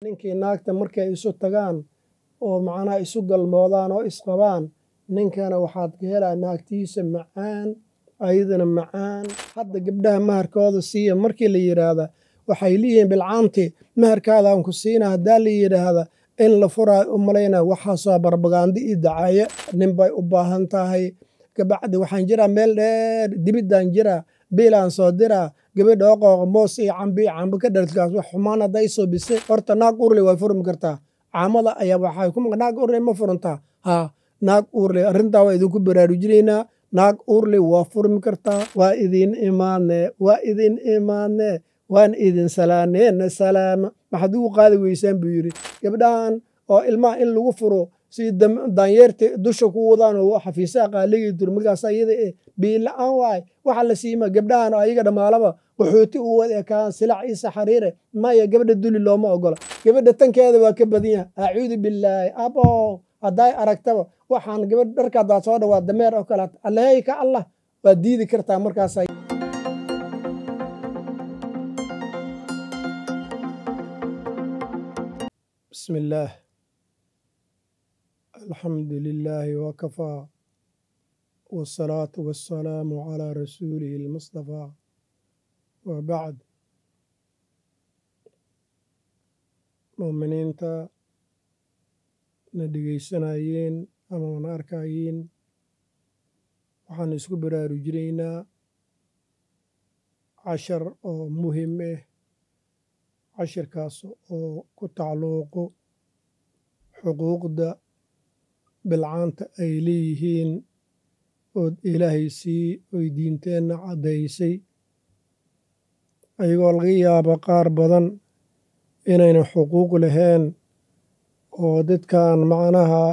Ninkii naagta markay isu tagaan oo macnaha isu galmoodaan oo isqabaan, ninkana waxaad ka helaa naagtiisa macaan, ayadana macaan. Hadda gabdhaha maharkooda siiya markii la yidhaahda, waxay leeyihiin bilcaanti maharkaada aan ku siina. Haddaa la yidhaahda in la furaayo u malaynaa, waxaasoo barbagaandi iyo dacaaye. Nin bay u baahan tahay. Kabacdi waxaan jiraa meel dheer, dibiddaan jiraa, biilaan soo diraa, gabadha oo qooqa moos iyo cambe iyo cambe ka dharkaas wax xumaan hadday soo bisay. Horta naag uurle way furmi kartaa. Caamada ayaa waxay ku naag uurle ma furantaa? Haa, naag uurle arrintaa waa idinku baraarujinaynaa. Naag uurle waa furmi kartaa. Waa idin imaadne, waa idin imaadne, waan idin salaaneena, salaama. Maxaad ugu qaadi weysaan buu yidhi gabdhahan oo ilmaha in lagu furo si daanyeerta dusha ku wadaan oo xafiisaha qaaligii dur markaas ayada eh biila-aan waay waxa la siima gabdhahan oo ayaga dhammaalaba qaxooti u wada ekaan silac iyo xariire. Maya, gabadha duli looma ogola. Gabadha tankeeda waa ka badan yahay. Acuudu billaahi, abo hadday aragtaba waxaan gabadh dharka haddaad soo dhawaa dameer oo kale, alleey ka Allah, waa diidi kartaa markaas. بسم الله، الحمد لله وكفى، والصلاة والسلام على رسوله المصطفى، وبعد. Mu'miniinta na dhegaysanayeen ama na arkayeen, waxaan isku baraarujinaynaa cashar oo muhim ah, cashirkaas oo ku tacalluqo xuquuqda bilcaanta ay leeyihiin ood Ilaahay sii oy diinteenna caddaysay, ayagoo laga yaabo qaar badan inayna xuquuq lahayn oo dadkan macnaha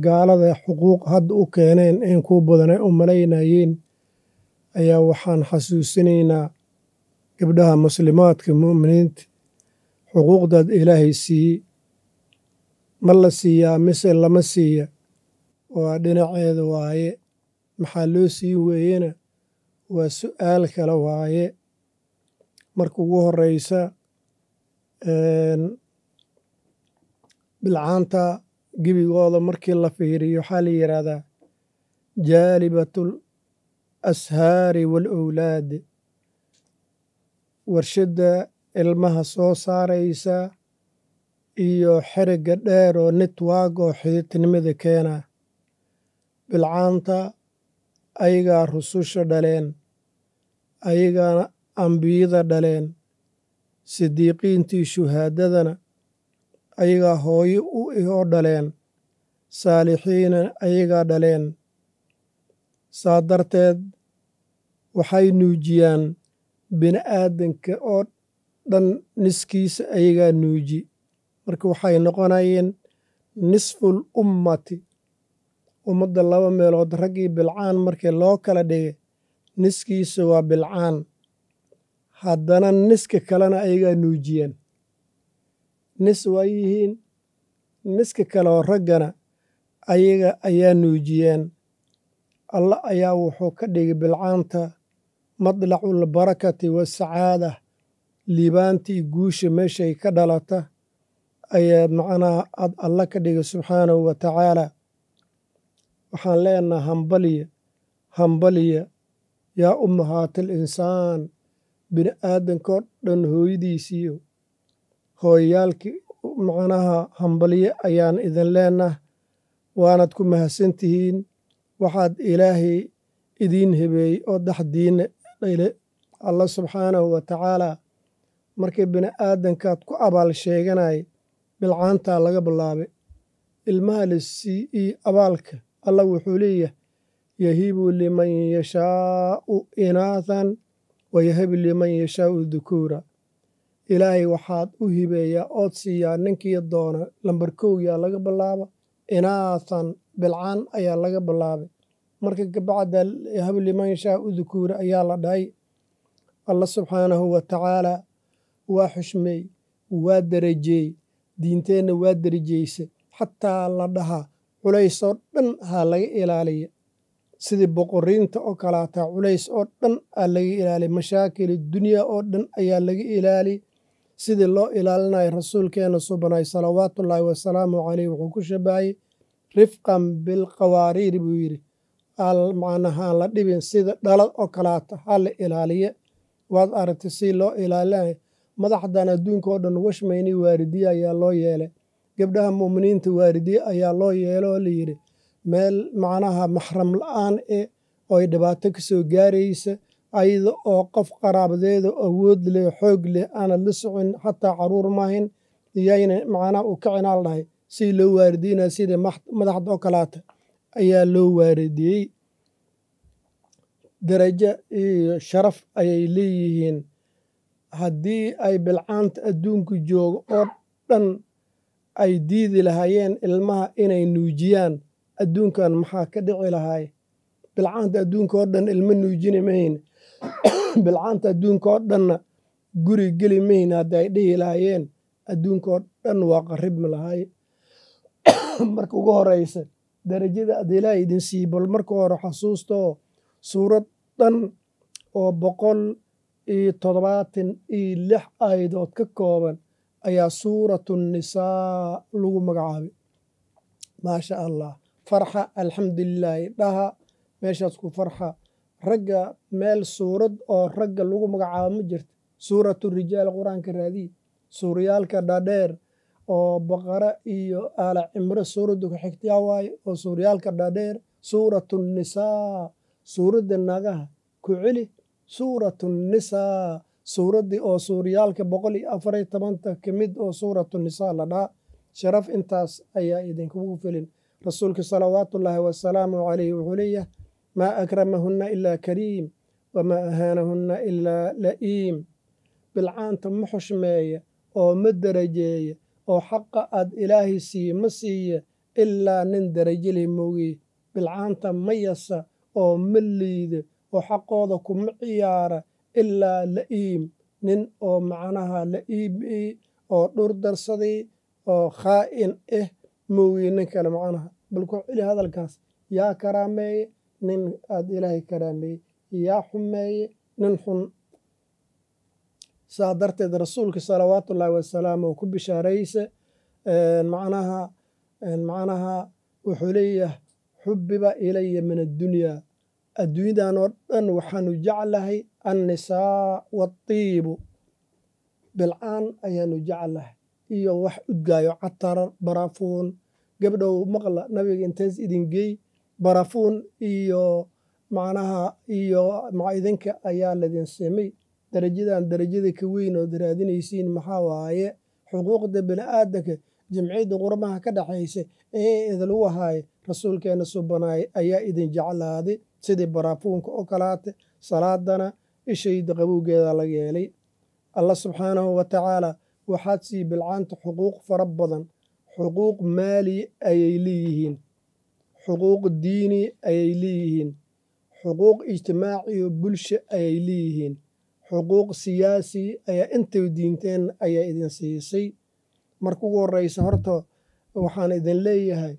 gaalada xuquuq hadda u keeneen in kuwa badan ay u malaynayeen. Ayaa waxaan xasuusinaynaa gabdhaha muslimaadka mu'miniinta xuquuqdaad Ilaahay siiyey ma la siiyaa mise lama siiya? Waa dhinaceeda waaye. Maxaa loo siin weeyena waa su'aal kale waaye. Marka ugu horeysa, bilcaanta gebigooda markii la fiiriyo waxaa la yidhaahdaa jaalibatul ashaari wal owlaad, warshadda ilmaha soo saaraysa iyo xerigga dheer oo network oo xididtinimada keena. Bilcaanta ayagaa rususha dhaleen, ayagaana ambiyada dhaleen, sidiiqiintii shuhaadadana ayagaa hooyo u oo dhaleen, saalixiina ayagaa dhaleen. Saa darteed waxay nuujiyaan bini'aadanka oo dhan niskiisa, ayagaa nuuji. Marka waxay noqonayeen nisful ummati, ummadda laba meelood raggii bilcaan markii loo kala dhigay, niskiisa waa bilcaan. Haddana niska kalena ayagaa nuujiyeen, nis waa yihiin, niska kale oo raggana ayaga ayaa nuujiyeen. Allah ayaa wuxuu ka dhigay bilcaanta madlacul barakati wasacaada, liibaantii guusha meeshay ka dhalata ayaa macnaha ad Alla ka dhigay subxaanahu wa tacaala. Waxaan leenaha hambaliya, hambaliya yaa ummahaatil insaan, bini aadankoo dhan hooyadiisiiyo hooyayaalkii, macnaha hambaliye ayaan idin leenah. Waanad ku mahadsantihiin waxaad Ilaahay idiin hebeeyey oo dhaxdiinna dhale. Alla subxaanahu wa tacaala markii bini aadankaad ku abaal sheeganay, bilcaantaa laga bilaabay ilmaha la sii iyo abaalka. Alla wuxuu leeyahay yahibu liman yashaa'u inaathan wa yahibu liman yashaa'u dukuura. Ilaahay waxaad u hibeeyaa ood siiyaa ninkii doona. Lambar kow yaa laga bilaaba? Inaathan, bilcaan ayaa laga bilaabay. Marka kabacda yahibu liman yashaa'u dukuura ayaa la dhahay. Alla subxaanahu wa tacaala waa xushmeey, waa darajeey, diinteenna waa darajeysa, xataa la dhahaa culays oo dhan ha laga ilaaliya, sidii boqoriinta oo kalaata culays oo dhan aa laga ilaaliya, mashaakil dunya oo dhan ayaa laga ilaaliya. Sidii loo ilaalinayo rasuulkeena subanay salawaatullaahi wasalaamu caleyh wuxuu ku shabahay rifqan bilqawaariir buu yidhi, macnaha aan la dhibin sida dhalad oo kalaata ha la ilaaliye. Waad aragtay si loo ilaalinayo madaxdan adduunka oo dhan washmayni waaridiye ayaa loo yeelay, gabdhaha mu'miniinta waaridiye ayaa loo yeelay oo la yidhi meel macnaha maxram la'aan eh oo ay dhibaato ka soo gaaraysa, ayada oo qof qaraabadeeda awood leh xoog leh aanad la socon, xataa caruur maahin iyayna macnaha u kicinaa la dhahay. Si loo waaridiinaya sidii madaxda oo kalaata ayaa loo waaridiyey. Darajo iyo sharaf ayay leeyihiin. Haddii ay bilcaanta adduunku joogo oo dhan ay diidi lahaayeen ilmaha inay nuujiyaan, adduunkan maxaa ka dhici lahaay? Bilcaanta adduunka oo dhan ilmo nuujini mahayn, bilcaanta adduunka oo dhanna guri geli mahayn. Haddii ay dhihi lahaayeen adduunka oo dhan waa qarribmi lahaay. Marka ugu horeysa darajada ad Ilaahay idin siiye, bal marka hore xasuustaoo suurad dhan oo 176 aayadood ka kooban ayaa suuratu nisaa lagu magacaabay. Maasha Allah, farxa, alxamdulilaahi dhaha, meeshaas ku farxa. Ragga meel suurad oo ragga lagu magacaabo ma jirto. Suuratu rijaal qur-aanka raadiye, suuryaalka dhaadheer oo Baqara iyo Aala Cimro suuradda ku xigtaa waaye oo suuryaalka dhaadheer. Suuratu nisaa, suuradda naagaha ku celi, suuratu nisaa, suuraddii oo suuryaalka 114-ta ka mid oo suuratu nisaa la dhaha. Sharaf intaas ayaa idinkugu filin. Rasuulka salawaatullaahi wasalaamu caleyhi wuxuu leeyahay maa akramahunna ilaa kariim wamaa ahaanahunna ilaa la'iim. Bilcaanta ma xushmeeya oo ma darajeeya oo xaqa aad Ilaahay siiye ma siiya ilaa nin darajo leh moogiye. Bilcaanta ma yasa oo ma liida oo xaqooda kuma ciyaara ilaa la'iim, nin oo macnaha la'iim oo dhur darsaday oo khaa'in ah moogiye nin kale macnaha. Bal ku celi hadalkaas, yaa karaameeye nin aad Ilaahay karaameeye, yaa xumeeye nin xun. Saa darteed rasuulka salawaatullaahi wasalaamu ku bishaaraysa macnaha wuxuu leeyahay xubbiba ilaya min addunyaa, adduunyadan oo dhan waxaanu jeclahay annisaa waatiibu, bilcaan ayaanu jeclahay iyo wax udgaayo, catar, barafuun. Gabdhow maqla, nabiga intaas idin geey barafuun iyo macnaha iyo idinka ayaa ladin simay. Darajadan darajada ka weyn ood raadinaysiin maxaa waaye? Xuquuqda bini'aadanka jimciyadda qurmaha ka dhaxaysa ee idinlagu ahaaye rasuulkeena subanaay ayaa idin jeclaaday sidii barafuunka oo kalaate. Salaadana ishayda qabowgeeda laga yeelay. Allah subxaanahu wa tacaala waxaad sii bilcaanta xuquuq fara badan. Xuquuq maali ayay leeyihiin, xuquuq diini ayay leeyihiin, xuquuq ijtimaaci iyo bulsho ayay leeyihiin, xuquuq siyaasi ayaa intay diinteen ayaa idin siisay. Marka ugu horeysa horta waxaan idin leeyahay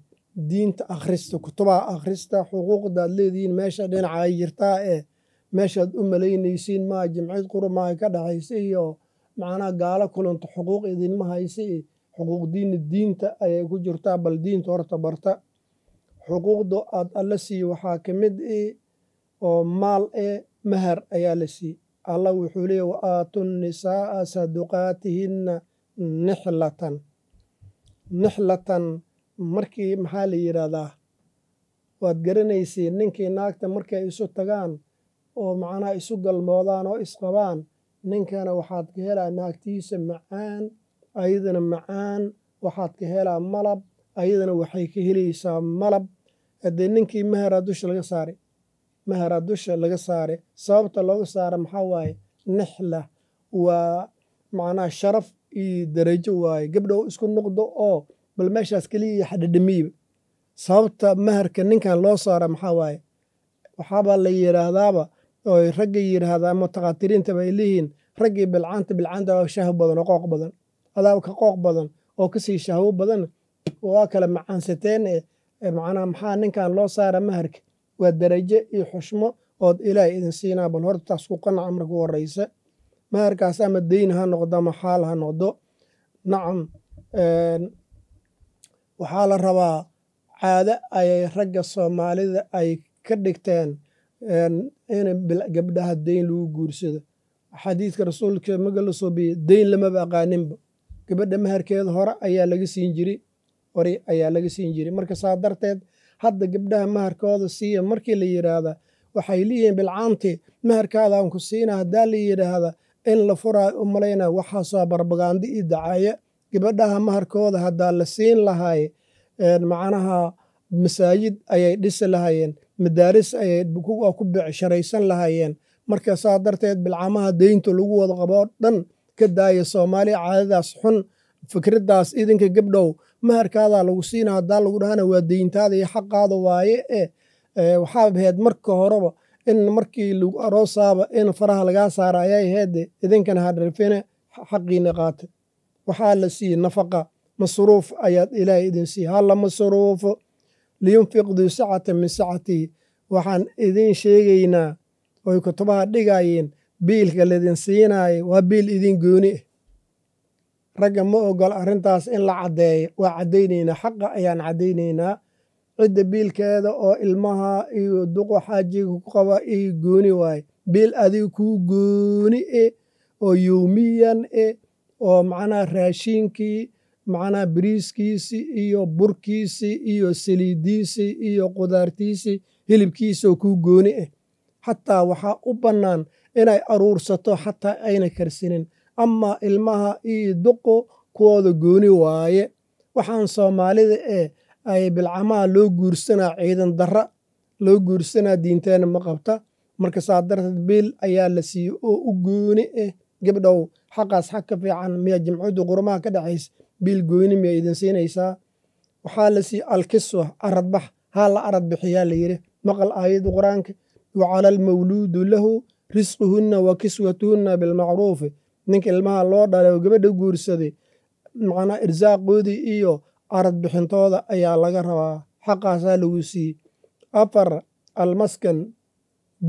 diinta akhrista, kutubaha akhrista, xuquuqdaad leedihiin meesha dhinaca ay jirtaa ee meeshaad u malaynaysiin maa jimcid qurumaha ka dhaxaysa iyo macnaha gaalo kulanto xuquuq idinma haysa. Xuquuq diini diinta ayay ku jirtaa, bal diinta horta barta. Xuquuqda aad alla siiye waxaa ka mid i oo maal ee mahar ayaa la siiyey. Allah wuxuu leeyahy wa aatu nisaa'a saduqaatihinna nixlatan. Nixlatan markii maxaa la yidhaahdaa? Waad garanaysiin, ninkii naagta markay isu tagaan oo macnaha isu galmoodaan oo isqabaan, ninkana waxaad ka helaa naagtiisa macaan, ayadana macaan, waxaad ka helaa malab, ayadana waxay ka helaysaa malab. Haddee ninkii maharaa dusha laga saaray, maharaa dusha laga saaray. Sababta looga saara maxaa waaye? Nixla waa macnaha sharaf iyo darajo waaye. Gabdhow isku noqdo oo bal meeshaas keliya xadhadhamiiba. Sababta maharka ninkan loo saara maxaa waaye? Waxaabaa la yidhaahdaaba oo ragga yidhaahdaa ama takhaatiriintaba ay leeyihiin raggii bilcaanta, bilcaanta waa shahwo badan oo qooq badan, adaa ka qooq badan oo kasii shahwo badan, waa kala macaansateen. Macnaha maxaa ninkan loo saara maharka? Waa darajo iyo xushmo ood Ilaahay idin siinaa. Bal horta taas ku qanaca marka u horeysa. Maharkaas ama deyn ha noqdo ama xaal ha noqdo. Nacam, waxaa la rabaa caado ayay ragga Soomaalida ay ka dhigteen in gabdhaha deyn lagu guursado. Xadiidka rasuulka maga la soo biyey deyn lamaba aqaaninba. Gabadha maharkeeda hore ayaa laga siin jiray, hore ayaa laga siin jiray. Marka saa darteed hadda gabdhaha maharkooda siiya markii la yidhaahda, waxay leeyihiin bilcaanti maharkaada aan ku siina haddaa la yidhaahda in la furaayo u malaynaa. Waxaasoo barbagaandi iyo dacaaya. Gabadhaha maharkooda haddaa la siin lahaay, macnaha masaajid ayay dhisi lahaayeen, madaaris ayay ku becsharaysan lahaayeen. Marka saa darteed bilcamaha deynta lagu wada qaboo dhan ka daaya Soomaaliya caadadaas xun, fikraddaas. Idinka gabdhow, maharkaadaa lagu siina haddaa lagu dhahana waa deyntaada iyo xaqaada waaye. E waxaa ahayd marka horeba in markii lagu aroosaaba in faraha lagaa saara ayay ahayd. Idinkana hadharfine, xaqiina qaata. Waxaa la siiyey nafaqa, masruuf ayaad Ilaahay idin siiyey, hala masruufo. Liyunfiq duu sacata min sacatihi. Waxaan idin sheegaynaa oy kutubaha dhigayeen, biilka laydin siinaayo waa biil idin gooni ah. Ragga ma ogola arrintaas in la caddeeyo. Waa caddaynaynaa, xaqa ayaan caddaynaynaa. Cidda biilkeeda oo ilmaha iyo duqo xaajiga ku qaba iyo gooni waaye. Biil adiga kuu gooni eh oo yowmiyan eh oo macnaha raashinkii, macnaha bariiskiisii iyo burkiisii iyo saliidiisii iyo qudaartiisii, hilibkiisoo kuu gooni ah. Xataa waxaa u bannaan inay aruursato, xataa ayna karsinin. Amaa ilmaha iyo duqo kuwooda gooni waaye. Waxaan Soomaalida ee ay bilcamaha loo guursanaa, ciidan darra loo guursanaa, diinteena ma qabta. Marka saa darteed biil ayaa la siiyey oo u gooni ah. Gabdhow, xaqaas xaq ka fiican miya jimcaddu qurumaha ka dhexaysa biil gooni miya idin siinaysaa? Waxaa la siiyey alkiswa, aradbax. Haa, la arad bixiyaa la yidhi. Maqal aayadda Qur-aanka: wa cala almawluudu lahu risquhunna wa kiswatuhunna bilmacruufi. Ninka ilmaha loo dhalay oo gabadha guursaday, macnaa irsaaqoodii iyo arad bixintooda ayaa laga rabaa. Xaqaasaa lagu siiyey. 4, almaskan,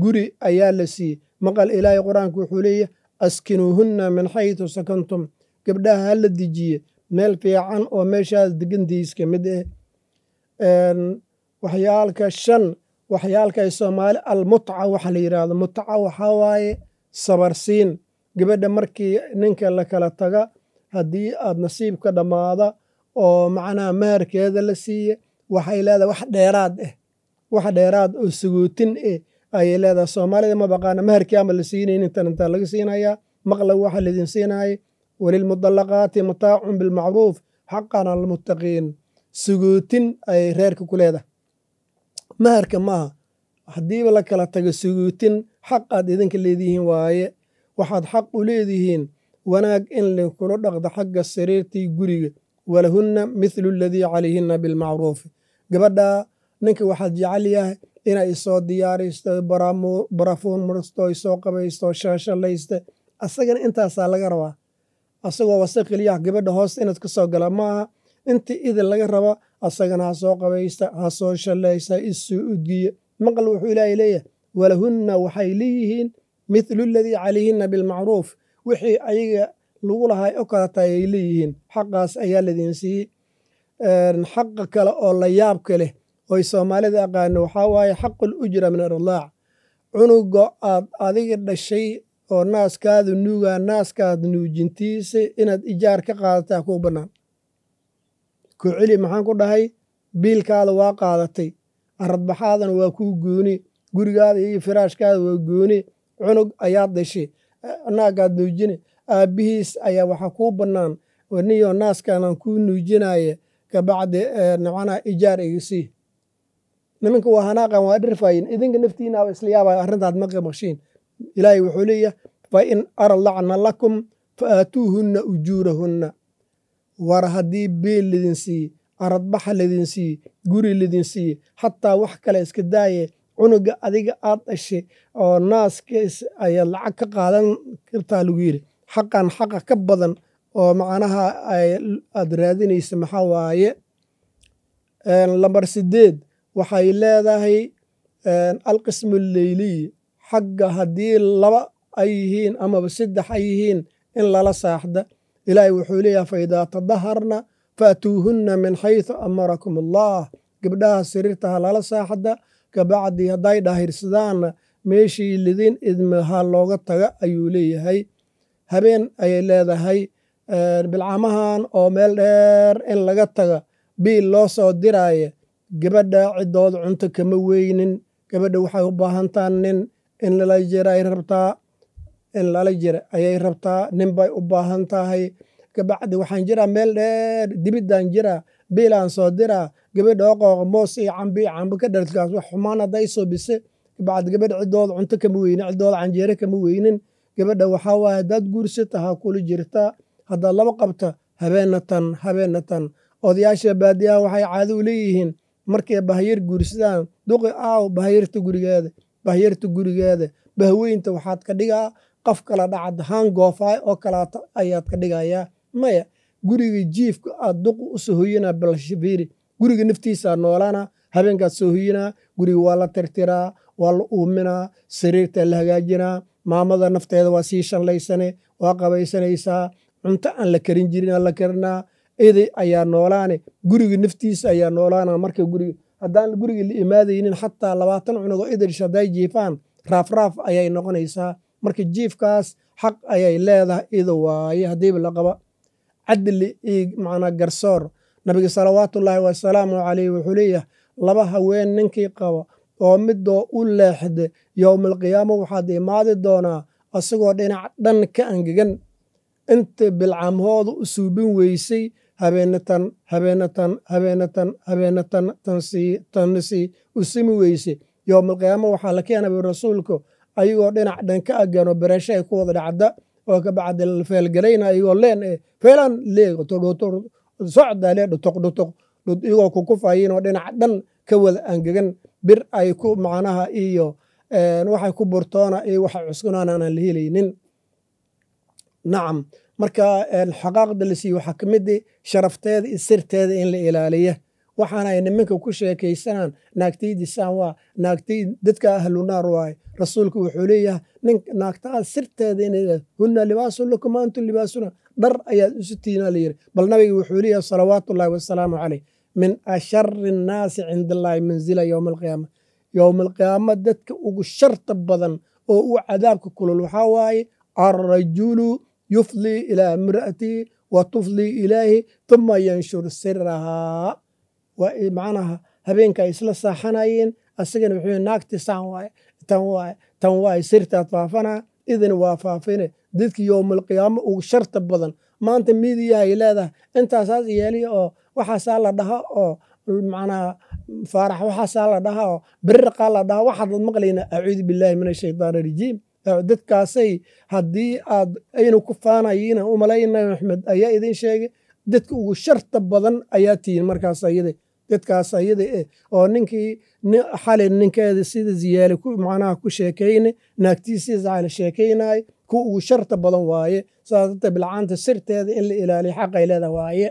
guri ayaa la siiyey. Maqal Ilaahay Qur-aanka wuxuu leeyahy: askinuuhunna min xaytu sakantum. Gabdhaha ha la dejiye meel fiican oo meeshaas degantiiska mid eh. Waxyaalka 5, waxyaalka ay Soomaali almutca waxa la yidhaahdo. Mutca waxaa waaye sabarsiin. Gabadha markii ninka la kala taga, haddii aad nasiibka dhammaada oo macnaha maharkeeda la siiye, waxay leedahay wax dheeraad ah, wax dheeraad oo sagootin eh ayay leedahay. Soomaalida ma baqaana maharkii ama la siinaynin, tan intaa laga siinayaa. Maqla waxa laydin siinaya: walilmudallaqaati mataacun bilmacruuf xaqan almuttaqiin. Sagootin ayay reerka ku leedahay, maharka maaha. Haddiiba la kala tago, sagootin xaq aad idinka leedihiin waaye. Waxaad xaq u leedihiin wanaag in linkula dhaqdo xagga sariirtii guriga. Walahunna mithlu aladii calayhinna bilmacruufi. Gabadha ninka waxaad jecel yahay inay isoo diyaaristo, barafuun marsto, isoo qabaysto, shaashalaysta. Asagana intaasaa laga rabaa. Asagoo wase keliyaha gabadha hoos inaad ka soo gala maaha. Intii idin laga raba asagana ha soo qabaysta, ha soo shalaysta, isoo udgiya. Maqal wuxuu Ilaahay leeyahay: walahunna, waxay leeyihiin, mithlu aladii calayhinna bilmacruuf. Wixii ayaga lagu lahay oo kaleta ayay leeyihiin. Xaqaas ayaa laydin siiyey. Xaqa kale oo la yaabka leh oy Soomaalida aqaano waxaa waaye xaqul ujra min aridlaac. Cunuga aad adiga dhashay oo naaskaadu nuugaa, naaskaad nuujintiisa inaad ijaar ka qaadataa kuu bannaan. Ku celi, maxaan ku dhahay? Biilkaada waa qaadatay, aradbaxaadana waa kuu gooni, gurigaada iyo firaashkaada waa gooni. Cunug ayaad dhashay, naagaad nuujini, aabbihiis ayaa waxaa kuu bannaan: niyo, naaskanaan kuu nuujinaaye, kabacdi macnaha ijaar iga sii. Nimanka waa hanaaqan, waa dhirfayin. Idinka naftiinaaba isla yaabaya arrintaad maqa maqshiin. Ilaahay wuxuu leeyahay: fa in ardacna lakum fa aatuuhunna ujuurahunna. War haddii biil lidin siiye, aradbaxa lidin siiye, guri lidin siiye, xataa wax kale iska daaye, cunuga adiga aad dhashay oo naaska ayaad lacag ka qaadan kartaa lagu yidhi. Xaqan xaqa ka badan oo macnaha aad raadinaysa maxaa waaye? Lambar 8, waxay leedahay alqismu alleyliy. Xagga haddii laba ay yihiin amaba 3 ay yihiin in lala saaxda. Ilaahay wuxuu leeyahay fa idaa tadaharna faatuuhunna min xaysu amarakum allah. Gabdhaha sariirta ha lala saaxda, kabacdi hadday dhaahirsadaanna meeshii lidin idma ha looga taga ayuu leeyahay. Habeen ayay leedahay bilcamahan oo meel dheer in laga taga biil loo soo diraaye. Gabadha ciddooda cunto kama weynin. Gabadha waxay u baahantaa nin in lala jira ay rabtaa, in lala jira ayay rabtaa, nin bay u baahan tahay. Kabacdi waxaan jiraa meel dheer, dibiddaan jiraa, biilaan soo diraa, gabadha oo qooqa moos iyo cambe iyo cambe ka dharkaas wax xumaan hadday soo bise. Kabacdi gabadha ciddooda cunto kama weynin, ciddooda canjeere kama weynin. Gabadha waxaa waaye haddaad guursata ha kula jirtaa, haddaad laba qabta habeenna tan habeenna tan. Odayaasha baadiyaha waxay caado u leeyihiin markay bahyar guursadaan, duqi aaw bahyarta gurigeeda, bahyarta gurigeeda, bahweynta waxaad ka dhigaa qof kala dhacad haan goofaay oo kalaata ayaad ka dhigayaa. Maya, guriga jiifka aad duqu u soo hoyinaa balshafiiri, guriga naftiisaa noolaana, habeenkaad soo hoyinaa, guriga waa la tirtiraa, waa la uuminaa, sariirtaa la hagaajinaa, maamada nafteeda waa sii shanlaysane, waa qabaysanaysaa, cunto aan la karin jirin la karinaa, idi ayaa noolaane, guriga naftiisa ayaa noolaana. Marka guriga haddaan guriga la imaadaynin xataa 20 cunug oo idrish hadday jiifaan, raafraaf ayay noqonaysaa. Marka jiifkaas xaq ayay leedahay ida waaye haddiiba la qaba. Cadli iyo macnaa garsoor. Nabiga salawaatullaahi wasalaamu calayhi wuxuu leeyahay laba haween ninkii qaba oo midoo u leexda yowmalqiyaama waxaad imaadi doonaa asagoo dhinac dhan ka angegan. Inta bilcamhooda u suubin weysay habeenna tan habeenna tan habeenna tan habeenna tan tan sii tanna sii u simi weysay. Yowmalqiyaama waxaa la keenay rasuulku ayagoo dhinac dhan ka agan oo bereesho ay ku wada dhacda oo ka bacdi feelgalayna ayagoo leen feelaan leeg socdaa lee dhutuq dhutuq iyagoo ku kufayin oo dhinac dhan ka wada angegan, bir ay ku macnaha iyo waxay ku burtoona iyo waxay cuskunaana aanan la helaynin. Nacam, marka xaqaaqda la siiyo waxaa ka mid ah sharafteeda iyo sirteeda in la ilaaliya. Waxaana ay nimanka ku sheekaysanaan naagtaydi saan waa naagtay dadka ahlunaar waaye. Rasuulku wuxuu leeyahay nin naagtaa sirteeda inay hunna libaasun lakum antum libaasuna, dhar ayaad isu tiinaa la yiri. Bal nabiga wuxuu leeyahay salawaatullaahi wasalaamu calayh min ashari nnaasi cinda allaahi manzila yowma alqiyaama. Yowma alqiyaama dadka ugu sharta badan oo u cadaabka kulul waxaa waaye arrajulu yufdii ilaa imra'atihi wa tufdii ilaahi thumma yanshur sirahaa. Waa macnaha habeenka ay isla saaxanayeen, asagana wuxuu naagti saan waaye tan waaye tan waaye, sirtaad faafanaa idin waa faafine. Dadka yowmalqiyaama ugu sharta badan maanta miidiyaha ay leedahay intaasaas yeeliya oo waxaasaa la dhaha oo macnaha faarax waxaasaa la dhaha oo biriqaa la dhaha, waxaad maqlaynaa acuudu billaahi min ashaytaan arajiim. Dadkaasay haddii aad aynu ku faanayiina u malaynay Axmed ayaa idin sheegay dadka ugu sharta badan ayaa tihiin. Markaas ayada dadkaas ayada oo ninkii xalay ninkeeda sida ziyaale ku macnaha ku sheekayne, naagtiisii xalay sheekaynay, kuwa ugu sharta badan waaye. Saas darteed bilcaanta sirteeda in la ilaaliyo xaq ay leedahay waaye.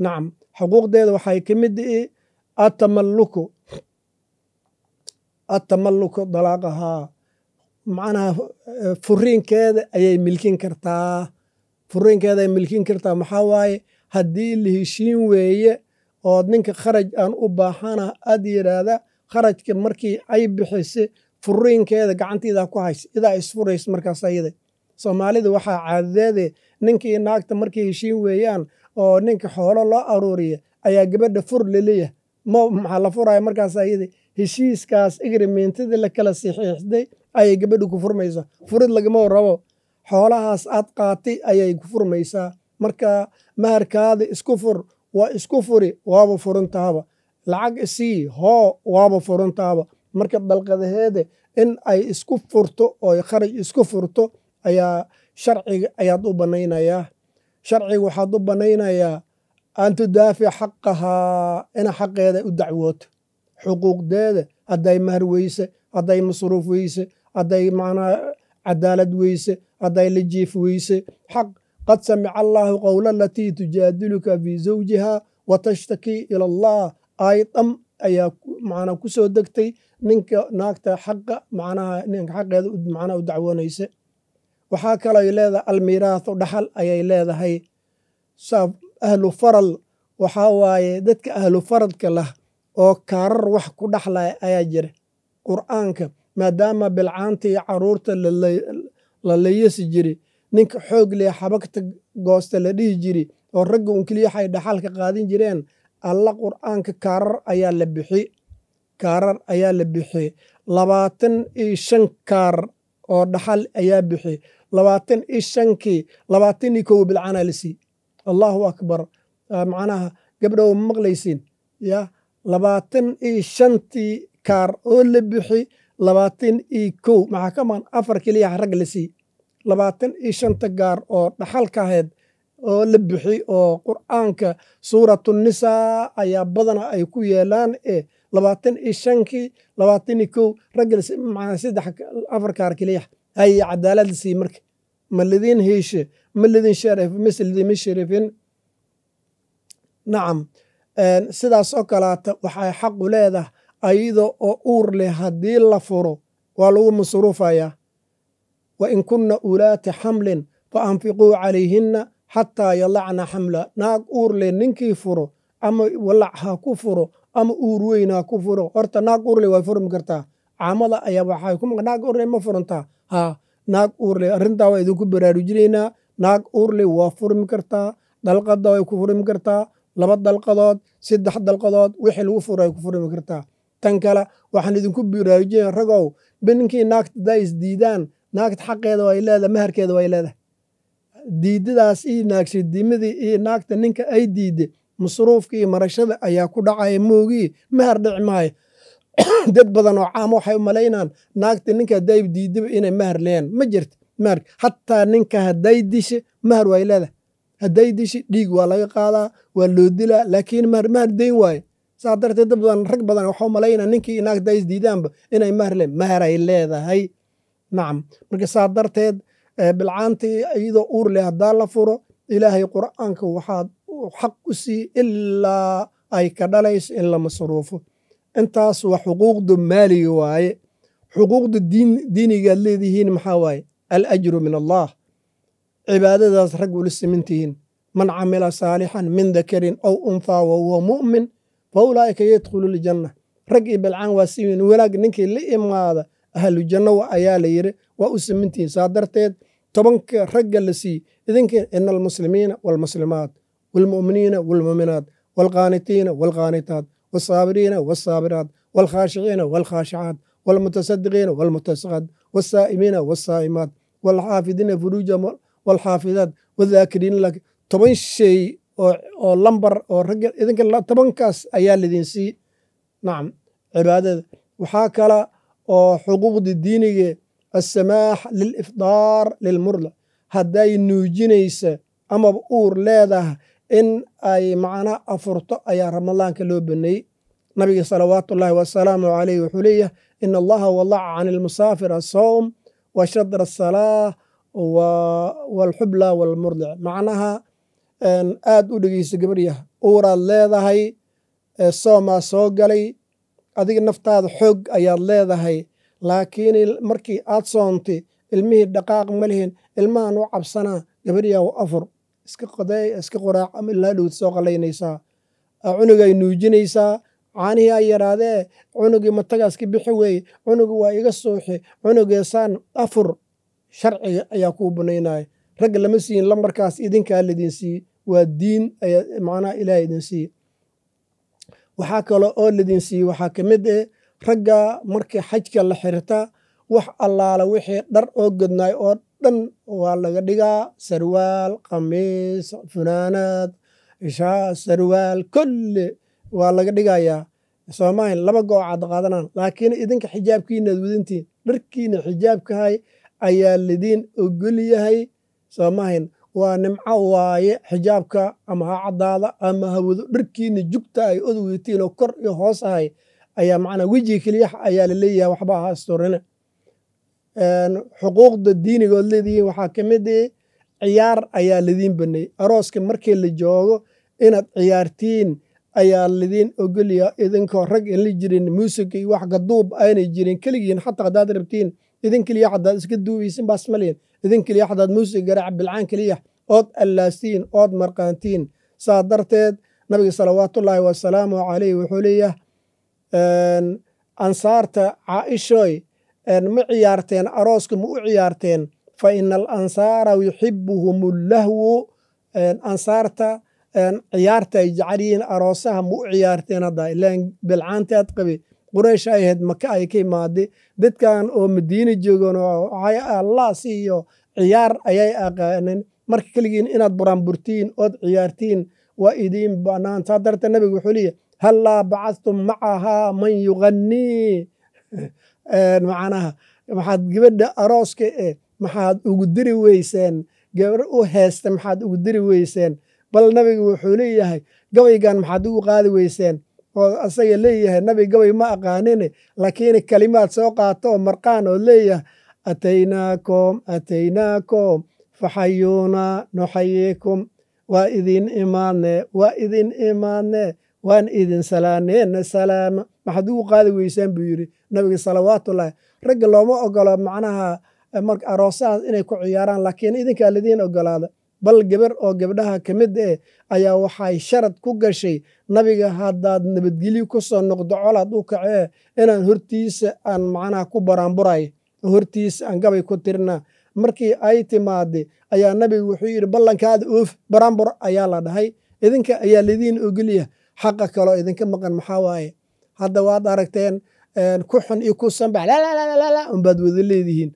Nacam, xuquuqdeeda waxay ka mid atamalluku, atamalluku dalaaqahaa, macnaha furiinkeeda ayay milkin kartaa, furiinkeeda ay milkin kartaa. Maxaa waaye haddii la heshiin weeye oo ninka kharaj aan u baahana aad yidhaahda, kharajka markii ay bixisay furiinkeeda gacantiidaa ku haysa, idaa isfuraysa markaas ayada. Soomaalida waxaa caadadeede ninkii naagta markay heshiin weeyaan oo ninka xoolo loo aruuriya ayaa gabadha fur laleeyahay. Ma maxaa la furaya markaas ayada? Heshiiskaas agreementada la kala saxiixday ayay gabadha ku furmaysaa. Furid lagama rabo, xoolahaas aad qaatay ayay ku furmaysaa. Marka maharkaada isku fur, waa isku furi, waaba furuntaaba. Lacag isii hoo, waaba furuntaaba. Marka dalqadaheeda in ay isku furto oo kharaj isku furto ayaa sharciga ayaad u banaynayaa. Sharciga waxaad u banaynayaa an tudaafic xaqahaa, ina xaqeeda u dacwooto, xuquuqdeeda hadday mahar weyse, hadday masruuf weyse, hadday macnaha cadaalad weyse, hadday la jiif weyse. Xaq qad samica allaahu qowla alatii tujaadiluka fii zawjiha wa tashtakii ila allah. Aayad dham ayaa macnaha ku soo degtay ninka naagta xaqa macnaha ninka xaqeeda macnaha u dacwoonaysa. Waxaa kaloo ay leedahay almiiraathu, dhaxal ayay leedahay. Ahlu faral waxaa waaye dadka ahlu faradka lah oo kaarar wax ku dhaxlaya ayaa jira. Qur'aanka maadaama bilcaanta iyo caruurta la layasi jiri, ninka xoog leh xabagta goosta la dhihi jiri, oo ragga un keliya waxay dhaxalka qaadin jireen, alla qur'aanka kaarar ayaa la bixi, kaarar ayaa la bixi. 25 kaar oo dhaxal ayaa bixi. 25-kii 21 bilcaanaa la sii. Allahu akbar! Macnaha gabdhow ma maqlaysiin? Ya 25-tii kaar oo la bixi 21, maxaa ka maqan? 4 keliya rag la sii. 25-ta gaar oo dhaxalka ahayd oo la bixi oo qur'aanka suuratunisaa ayaa badana ay ku yeelaan ee 25-kii 21 ragga la sii, macnaa 3 4 kaar keliya haye cadaalad la sii. Marka ma lidin heeshe, ma lidin sharif, mise lidinma sharifin? Nacam, sidaas oo kaleata waxay xaq u leedahay ayada oo uur leh haddii la furo waa lagu masruufayaa. Wa in kunna ulaati xamlin fa anfiquu calayhinna xataa yadacna xamla. Naag uur leh ninkii furo, ama walac ha ku furo ama uur weyn ha ku furo, horta naag uur leh way furmi kartaa. Caamada ayaa waxay ku naag uur leh ma furantaa? Haa, naag uur leh arrintaa waa idinku baraarujinaynaa. Naag uur leh waa furmi kartaa, dalqada way ku furmi kartaa, 2 dalqadood, 3 dalqadood, wixii lagu furo ay ku furmi kartaa. Tan kale waxaan idinku baraarujinaya ragow, ninkii naagta hadaa isdiidaan, naagta xaqeeda way leedahay, maharkeeda way leedahay. Diidadaas iyo naagshadiimadii iyo naagta ninka ay diiday masruufka iyo marashada ayaa ku dhacaya, moogii mahar dhici maayo. Dad badan oo caama waxay u malaynaan naagta ninka hadday diidaba inay mahar leeyaan. Ma jirto mahar. Hataa ninka hadday dishe mahar way leedahay. Hadday dishe dhiig waa laga qaadaa, waa loo dilaa, laakiin mahar dayn waaye. Saa darteed dad badan, rag badan waxaa u malaynaa ninkii naagta hadday isdiidaanba inay mahar leen. Mahar ay leedahay. Nacam, marka saa darteed bilcaantii iyadoo uur leh haddaa la furo, ilaahay qur'aanka waxaad xaq u sii ilaa ay ka dhalayso in la masruufo. Intaas waa xuquuqda maaliga waaye. Xuquuqda diinigaad leedihiin maxaa waaye? Alajru min allah. Cibaadadaas rag ula simintihiin. Man camila saalixan min dakarin aw unthaa wa huwa mu'min fa ulaa'ika yadkhulu ljanna. Rag iyo bilcaan waa simin, wanaag ninkii la imaada ahlu janno ayaa la yiri, waa u simintihiin. Saa darteed 10-ka ragga la siiye idinka, ina almuslimiina waalmuslimaat waalmu'miniina waalmu'minaat waalqaanitiina waalqaanitaat والصابرين والصابرات والخاشعين والخاشعات والمتصدقين والمتصدقات والصائمين والصائمات والحافظين فروجهم والحافظات والذاكرين لك. 10 shay oo lambar oo ragga idinka 10-kaas ayaa lidin sii. Nacam, cibaadada waxaa kale oo xuquuqda diiniga assamaax lilifdaar lilmurla, hadday nuujinaysa amaba uur leedahay in ay macnaa afurto ayaa ramadaanka loo baneeyey. Nabiga salawaatullaahi wasalaamu caleyh wuxuu leeyahay ina allaha wadaca can ilmusaafir asawm wa shadra asalaa waalxubla waalmurdic. Macnaha aad u dhegeysa gabaryaha, uuraad leedahay, soomaa soo galay, adiga naftaada xoog ayaad leedahay, laakiin markii aad soontay ilmihii dhaqaaq ma lihin, ilmahan u cabsanaa, gabaryaha afur iska qoday, iska qoraac, ama ilaa dhowd soo qalaynaysaa, cunugay nuujinaysaa, caanihii ay yaraadee, cunugii matagaas ka bixi weeye, cunugii waa iga suuxi, cunugeesaan afur, sharciga ayaa kuu banaynaya. Ragga lama siin lambarkaas, idinkaa lidin siiye, waa diin ayaa macnaha ilaahay idin siiye. Waxaa kale oo lidin siiye waxaa ka mid eh ragga markii xajka la xirta wax allaala wixii dhar oo godnaay oo dhan waa laga dhigaa, sarwaal, qamiis, funaanad, sarwaal, kulli waa laga dhigayaa. Soomahin 2 goocaad qaadanaan, laakiin idinka xijaabkiinaad wadintiin, dharkiina xijaabkahay ayaa lidiin ogol yahay. Soomahin waa nimco waaye xijaabka, ama ha caddaada ama ha wado, dharkiina jugta ay odweytiin oo kor iyo hoos ahay ayaa macnaa wejiga keliyax ayaa la leeyahay, waxba ha asturina. Xuquuqda diinigood leedihiin waxaa ka mid eh ciyaar ayaa lidiin baneeyey. Arooska markii la joogo inaad ciyaartiin ayaa lidiin ogolya, idinkoo rag in la jirin, muusig iyo wax gaduub aynay jirin, keligiin xataa haddaad rabtiin Idin keliya haddaad iska duubaysin baas malihin. Idin keliya haddaad muusig garaac, bilcaan keliya ood allaastiin ood marqaantiin. Saa darteed nabiga salawaatullaahi wasalaamu calayh wuxuu leeyahay ansaarta, Caaishoy, ma ciyaarteen arooska? Ma u ciyaarteen? Fa ina alansaara yuxibuhum lahwu. Ansaarta ciyaarta ay jecel yihiin, aroosaha ma u ciyaarteen? Hadda ilaan bilcaanti aad qabi Quraysh ay ahayd, Maka ay ka imaaday. Dadkan oo Madiina joogan oo allaas iyo ciyaar ayay aqaanin. Marka keligiin inaad buraanburtiin ood ciyaartiin waa idiin bannaan. Saa darteed nabigu wuxuu leeyahy, hallaa bacadtum macahaa man yugannii? Macnaha maxaad gabadha arooska maxaad ugu diri weyseen gabar u heesta? Maxaad ugu diri weyseen? Bal nabigu wuxuu leeyahay, gabaygan maxaad ugu qaadi weyseen? Oo asaga leeyahay nabi gabay ma aqaanine, laakiin kalimaad soo qaato oo marqaan oo leeyahay, ataynaakum ataynaakum faxayuuna nuxayikum. Waa idin imaadne, waa idin imaadne, waan idin salaaneena salaama. Maxaad ugu qaadi weysaan buu yidhi nabiga salawaatullaahi. Ragga looma ogolo macnaha marka aroosahaas inay ku ciyaaraan, laakiin idinkaa lidiin ogolaada. Bal gabar oo gabdhaha ka mid eh ayaa waxay sharad ku gashay nabiga, haddaad nabadgelyo ku soo noqdo colaad u kacee, inaan hortiisa aan macnaha ku baraanburay, hortiisa aan gabay ku tirnaa. Markii ay timaade ayaa nabigu wuxuu yidhi, ballankaada oof, baraanbur ayaa la dhahay. Idinka ayaa lidiin ogolyaha. Xaqa kaloo idinka maqan maxaa waaye? Hadda waad aragteen, ku xun iyo ku sanbax lalalalalala unbaad wada leedihiin.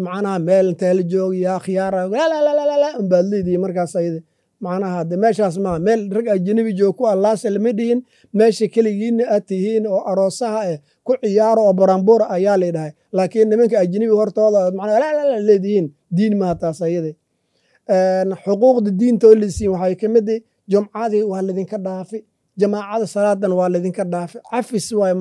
Macnaha meel intee la jooga yaa khiyaara lalalala unbaad leedihiin. Markaas ayada macnaha de meeshaas maa meel rag ajnabi joog ku allaase lama dhihin. Meesha keligiinna aad tihiin oo aroosaha ku ciyaaro oo baraanbuura ayaa la dhahay, laakiin nimanka ajnabi hortooda macnaha lalala leedihiin diin maha taas ayada. Xuquuqda diinta oo lisiin waxay ka mid, jumcadii waa lidinka dhaafi, jamaacada salaadan waa lidinka dhaafi, cafis waay.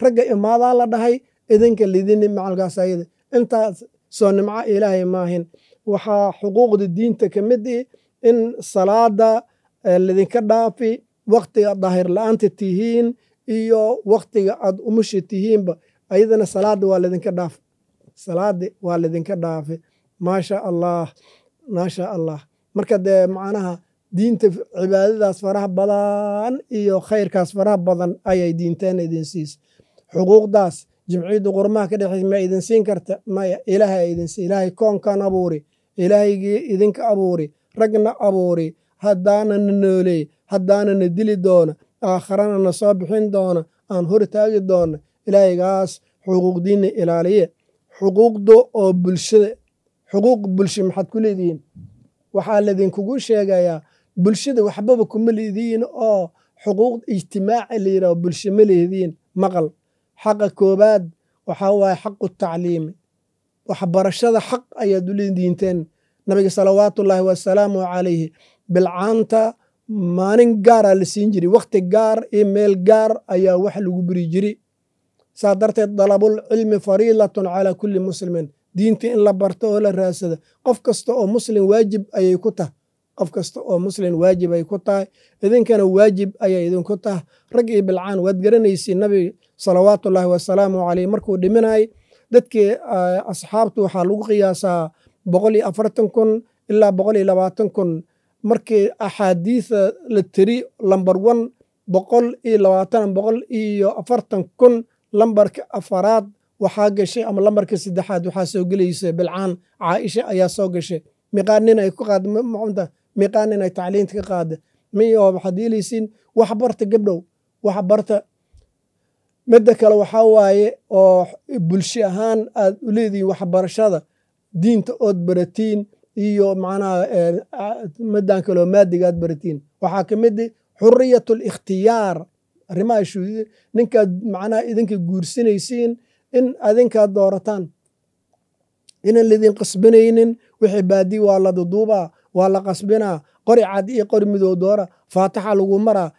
Ragga imaadaa la dhahay, idinka lidin macalkaas ayada. Intaas soo nimco Ilaahay maahin. Waxaa xuquuqda diinta ka mid in salaada lidinka dhaafi waktiga daahir la-aanta tihiin iyo waktiga aad umusha tihiinba. Ayadana salaada waa lidinka dhaafi, salaadi waa lidinka dhaafi. Maasha Allah, maasha Allah. Marka dee macnaha diinta cibaadadaas faraha badan iyo khayrkaas faraha badan ayay diinteena idin siisa. Xuquuqdaas jimciyadda qurmaha ka dhexeysa ma idin siin karta? Maya. Ilaahay idin siin. Ilaahay koonkan abuuri, Ilaahaygii idinka abuuri, ragna abuuri, haddaana na nooleey, haddaana na dili doona, aakharana na soo bixin doona, aan hor taagi doona, Ilaahaygaas xuquuqdiinna ilaaliye. Xuquuqda oo bulshada, xuquuq bulsho maxaad ku leedihiin? Waxaa ladinkugu sheegayaa bulshada waxbaba kuma lidiin oo xuquuq ijtimaaci la yidhaho bulsho ma lehdiin. Maqal, xaqa koobaad waxaa waaye xaqu tacliimi, waxbarashada xaq ayaad u leediinteen. Nabiga salawaatullaahi wasalaamu calayhi bilcaanta maalin gaaraa la siin jiray, wakhti gaar iyo meel gaar ayaa wax lagu beri jiri. Saa darteed dalabul cilmi fariidatun calaa kulli muslimin. Diinta in la barto oo la raadsado qof kasta oo muslim waajib ayay ku tahay. Qof kasta oo muslim waajib ay ku tahay, idinkana waajib ayay idinku tahay, rag iyo bilcaan. Waad garanaysiin nabiga salawaatullaahi wasalaamu caleyh markuu dhiminayay dadkii asxaabtu waxaa lagu qiyaasaa 140,000 ilaa 120,000. Markii axaadiisa la tiri lambar 1 120, 140,000, lambarka afaraad waxaa gashay ama lambarka saddexaad waxaa soo gelaysa bilcaan, Caaisha ayaa soo gashay. Miqaan nin ay ku qaad mucunta, miqaan nin ay tacliinta ka qaada miyo? Waxaad yeelaysiin wax barta, gabdhow, wax barta. Midda kale waxaa waaye oo bulsho ahaan aad u leedihiin waxbarashada diinta ood baratiin iyo macnaha middan kaleo maadiga aad baratiin. Waxaa ka mid xuriyat likhtiyaar, arrimaha shuhuud, ninkaad macnaha idinka guursanaysiin in adinkaad doorataan, inaan lidin qasbanaynin. Wixii baadi waa la duduubaa, waa la qasbinaa, qori cad iyo qori midow doora, faataxa lagu maraa,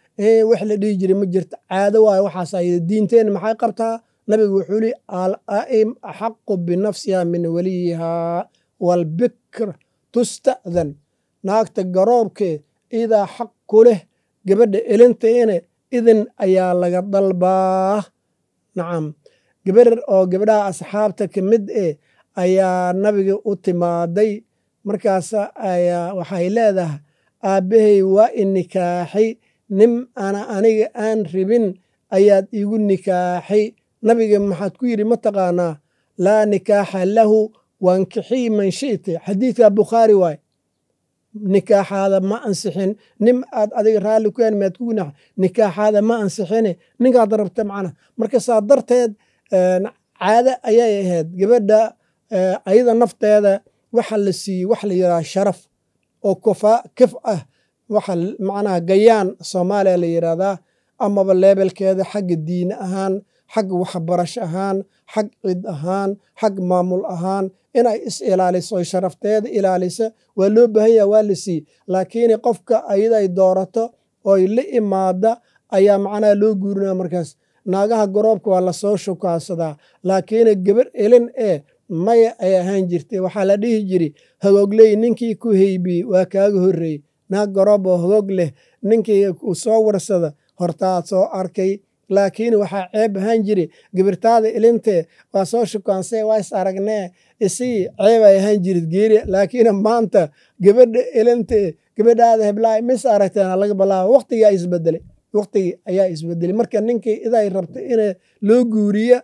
wax la dhihi jiray ma jirta, caado waayo waxaas. Ayada diinteen maxay qabtaa? Nabigu wuxuu li, al-aim axaqu binafsiha min waliyihaa waalbikr tusta'dan. Naagta garoobkee idaa xaq ku leh gabadha elinteene idin ayaa laga dalbaa. Nacam, gabar oo gabdhaha asxaabta ka mid eh ayaa nabiga u timaaday. Markaas ayaa waxay leedahay, aabbahay waa i nikaaxay, nin ana aniga aan rabin ayaad igu nikaaxay. Nabiga maxaad ku yidhi ma taqaanaa? Laa nikaaxa lahu wankixii man shi'ti. Xadiidka Bukhaari waay. Nikaaxaada ma ansixin, nin aad adiga raalli ku yahan maad ku nikaaxaada ma ansixine, ninkaad rabta macnaha. Marka saa darteed caado ayay ahayd gabadha ayada nafteeda waxa la siiyey wax la yidhaha sharaf oo kufaa kif ah, waxa macnaha gayaan Soomaaliya la yidhaahdaa, amaba leebelkeeda xagga diin ahaan, xag waxbarasho ahaan, xag cid ahaan, xag maamul ahaan, inay is ilaaliso oy sharafteeda ilaalisa waa loo baahan yaha, waa la siiyey. Laakiin qofka ayaday doorato oy la imaada ayaa macnaha loo guurinaya. Markaas naagaha garoobka waa lasoo shukaansadaa, laakiin gabar elin ee maya ay ahaan jirtay. Waxaa la dhihi jiri, hagoogley ninkii ku heybiyey waa kaaga horreeyey. Naag garoob oo hagoog leh ninkii soo warsada hortaad soo arkay. Laakiin waxaa ceeb ahaan jiri, gabirtaada ilintee waa soo shukaansee, waa is aragnee, isii, ceeb ay ahaan jirid geeri. Laakiin maanta gabadha ilintee, gabadhaada heblaay mis aragteen laga bilaabo, waqtigaa isbedelay, waqtigii ayaa isbedelay. Marka ninkii iday rabta in loo guuriya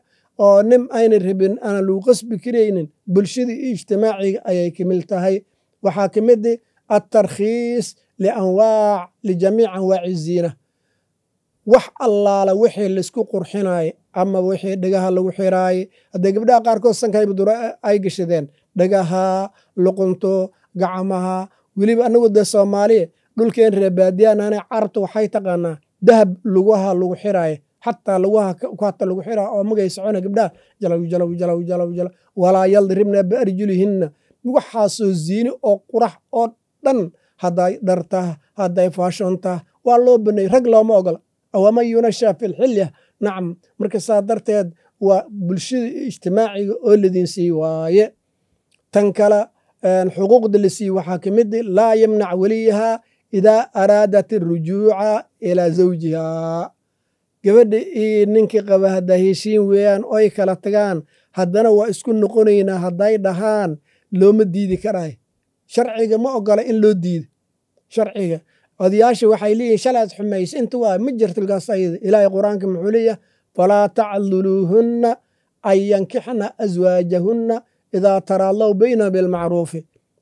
oo nin ayna rabin aanan lagu qasbi karaynin, bulshadii iyo ijtimaaciga ayay kamid tahay. Waxaa ka mid atarkhiis lianwaac lijamiic anwaaci ziina, wax allaala wixii laisku qurxinaay ama wixii dhagaha lagu xiraay. Haddee gabdhaha qaarkood sankayba dura ay gashadeen, dhagaha, luqunto, gacmaha. Weliba anagu dee Soomaaliya dhulkeen reer baadiyaanane, carabta waxay taqaanaa dahab lugaha lagu xiraayo, xataa lugaha hata lagu xiraa oo magay socona gabdhaha jalaw jalaw jalaw jalaw jalaw. Walaa yadribna biarjulihinna, waxaasoo ziini oo qurax oo dhan, hadday dhartah, hadday faashontah, waa loo baneeyey. Rag looma ogola, awaman yunasha fi lxilya. Nacam. Marka saa darteed waa bulshada ijtimaaciga oo ladin sii waaye. Tan kale xuquuqda la siiye waxaa ka mid, laa yamnac weliyaha idaa araadat arujuuca ilaa zawjiha. Gabadha iyo ninkii qaba haddaa heshiin weeyaan oy kala tagaan, haddana waa isku noqonaynaa hadday dhahaan, looma diidi karaay. Sharciga ma ogola in loo diido. Sharciga odayaasha waxay leeyihin shalaad xumaysa inta waa ma jirto ilkaas ayada. Ilaahay qur-aanka muxuu leeyahay? Falaa tacduluuhunna an yankixna aswaajahunna idaa taraadaw baynahum bilmacruufi.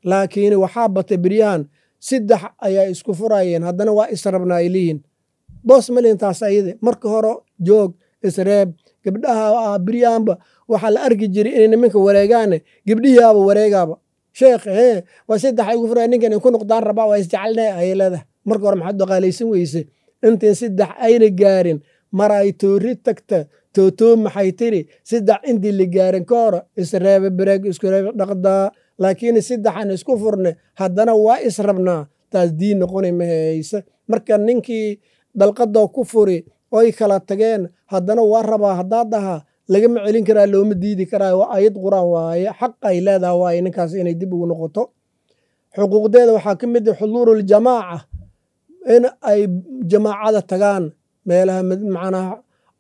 Laakiin waxaa batay beryahan 3 ayaa isku furayeen, haddana waa israbna ay leeyihin. Boos ma lihin taas ayada. Marka hore joog isreeb. Gabdhaha beryahanba waxaa la arki jiray inay nimanka wareegaane, gabdhihiaaba wareegaaba. Sheekh hee waa 3 ay ugu furaya, ninkan ku noqdaan rabaa, waa isjecelnay ayay leedahay. Marka hore maxaad dhaqaalaysan weyse intiin 3 ayna gaarin? Mar ay toori tagta tootoo maxay tiri, 3 intii la gaarin ka hor isreebe, bereeg isku reebe dhaqdaa. Laakiin 3aan isku furne haddana waa israbnaa, taas diin noqoni ma haysa. Marka ninkii dalqadoo ku furi oy kala tageen haddana waa rabaa haddaad dhahaa, lagama celin karaa, looma diidi karaa. Waa ayad qur-aan waaye, xaq ay leedaha waaye ninkaas inay dib ugu noqoto. Xuquuqdeeda waxaa ka mid ah xuduuruljamaaca, in ay jamaacada tagaan meelaha macnaha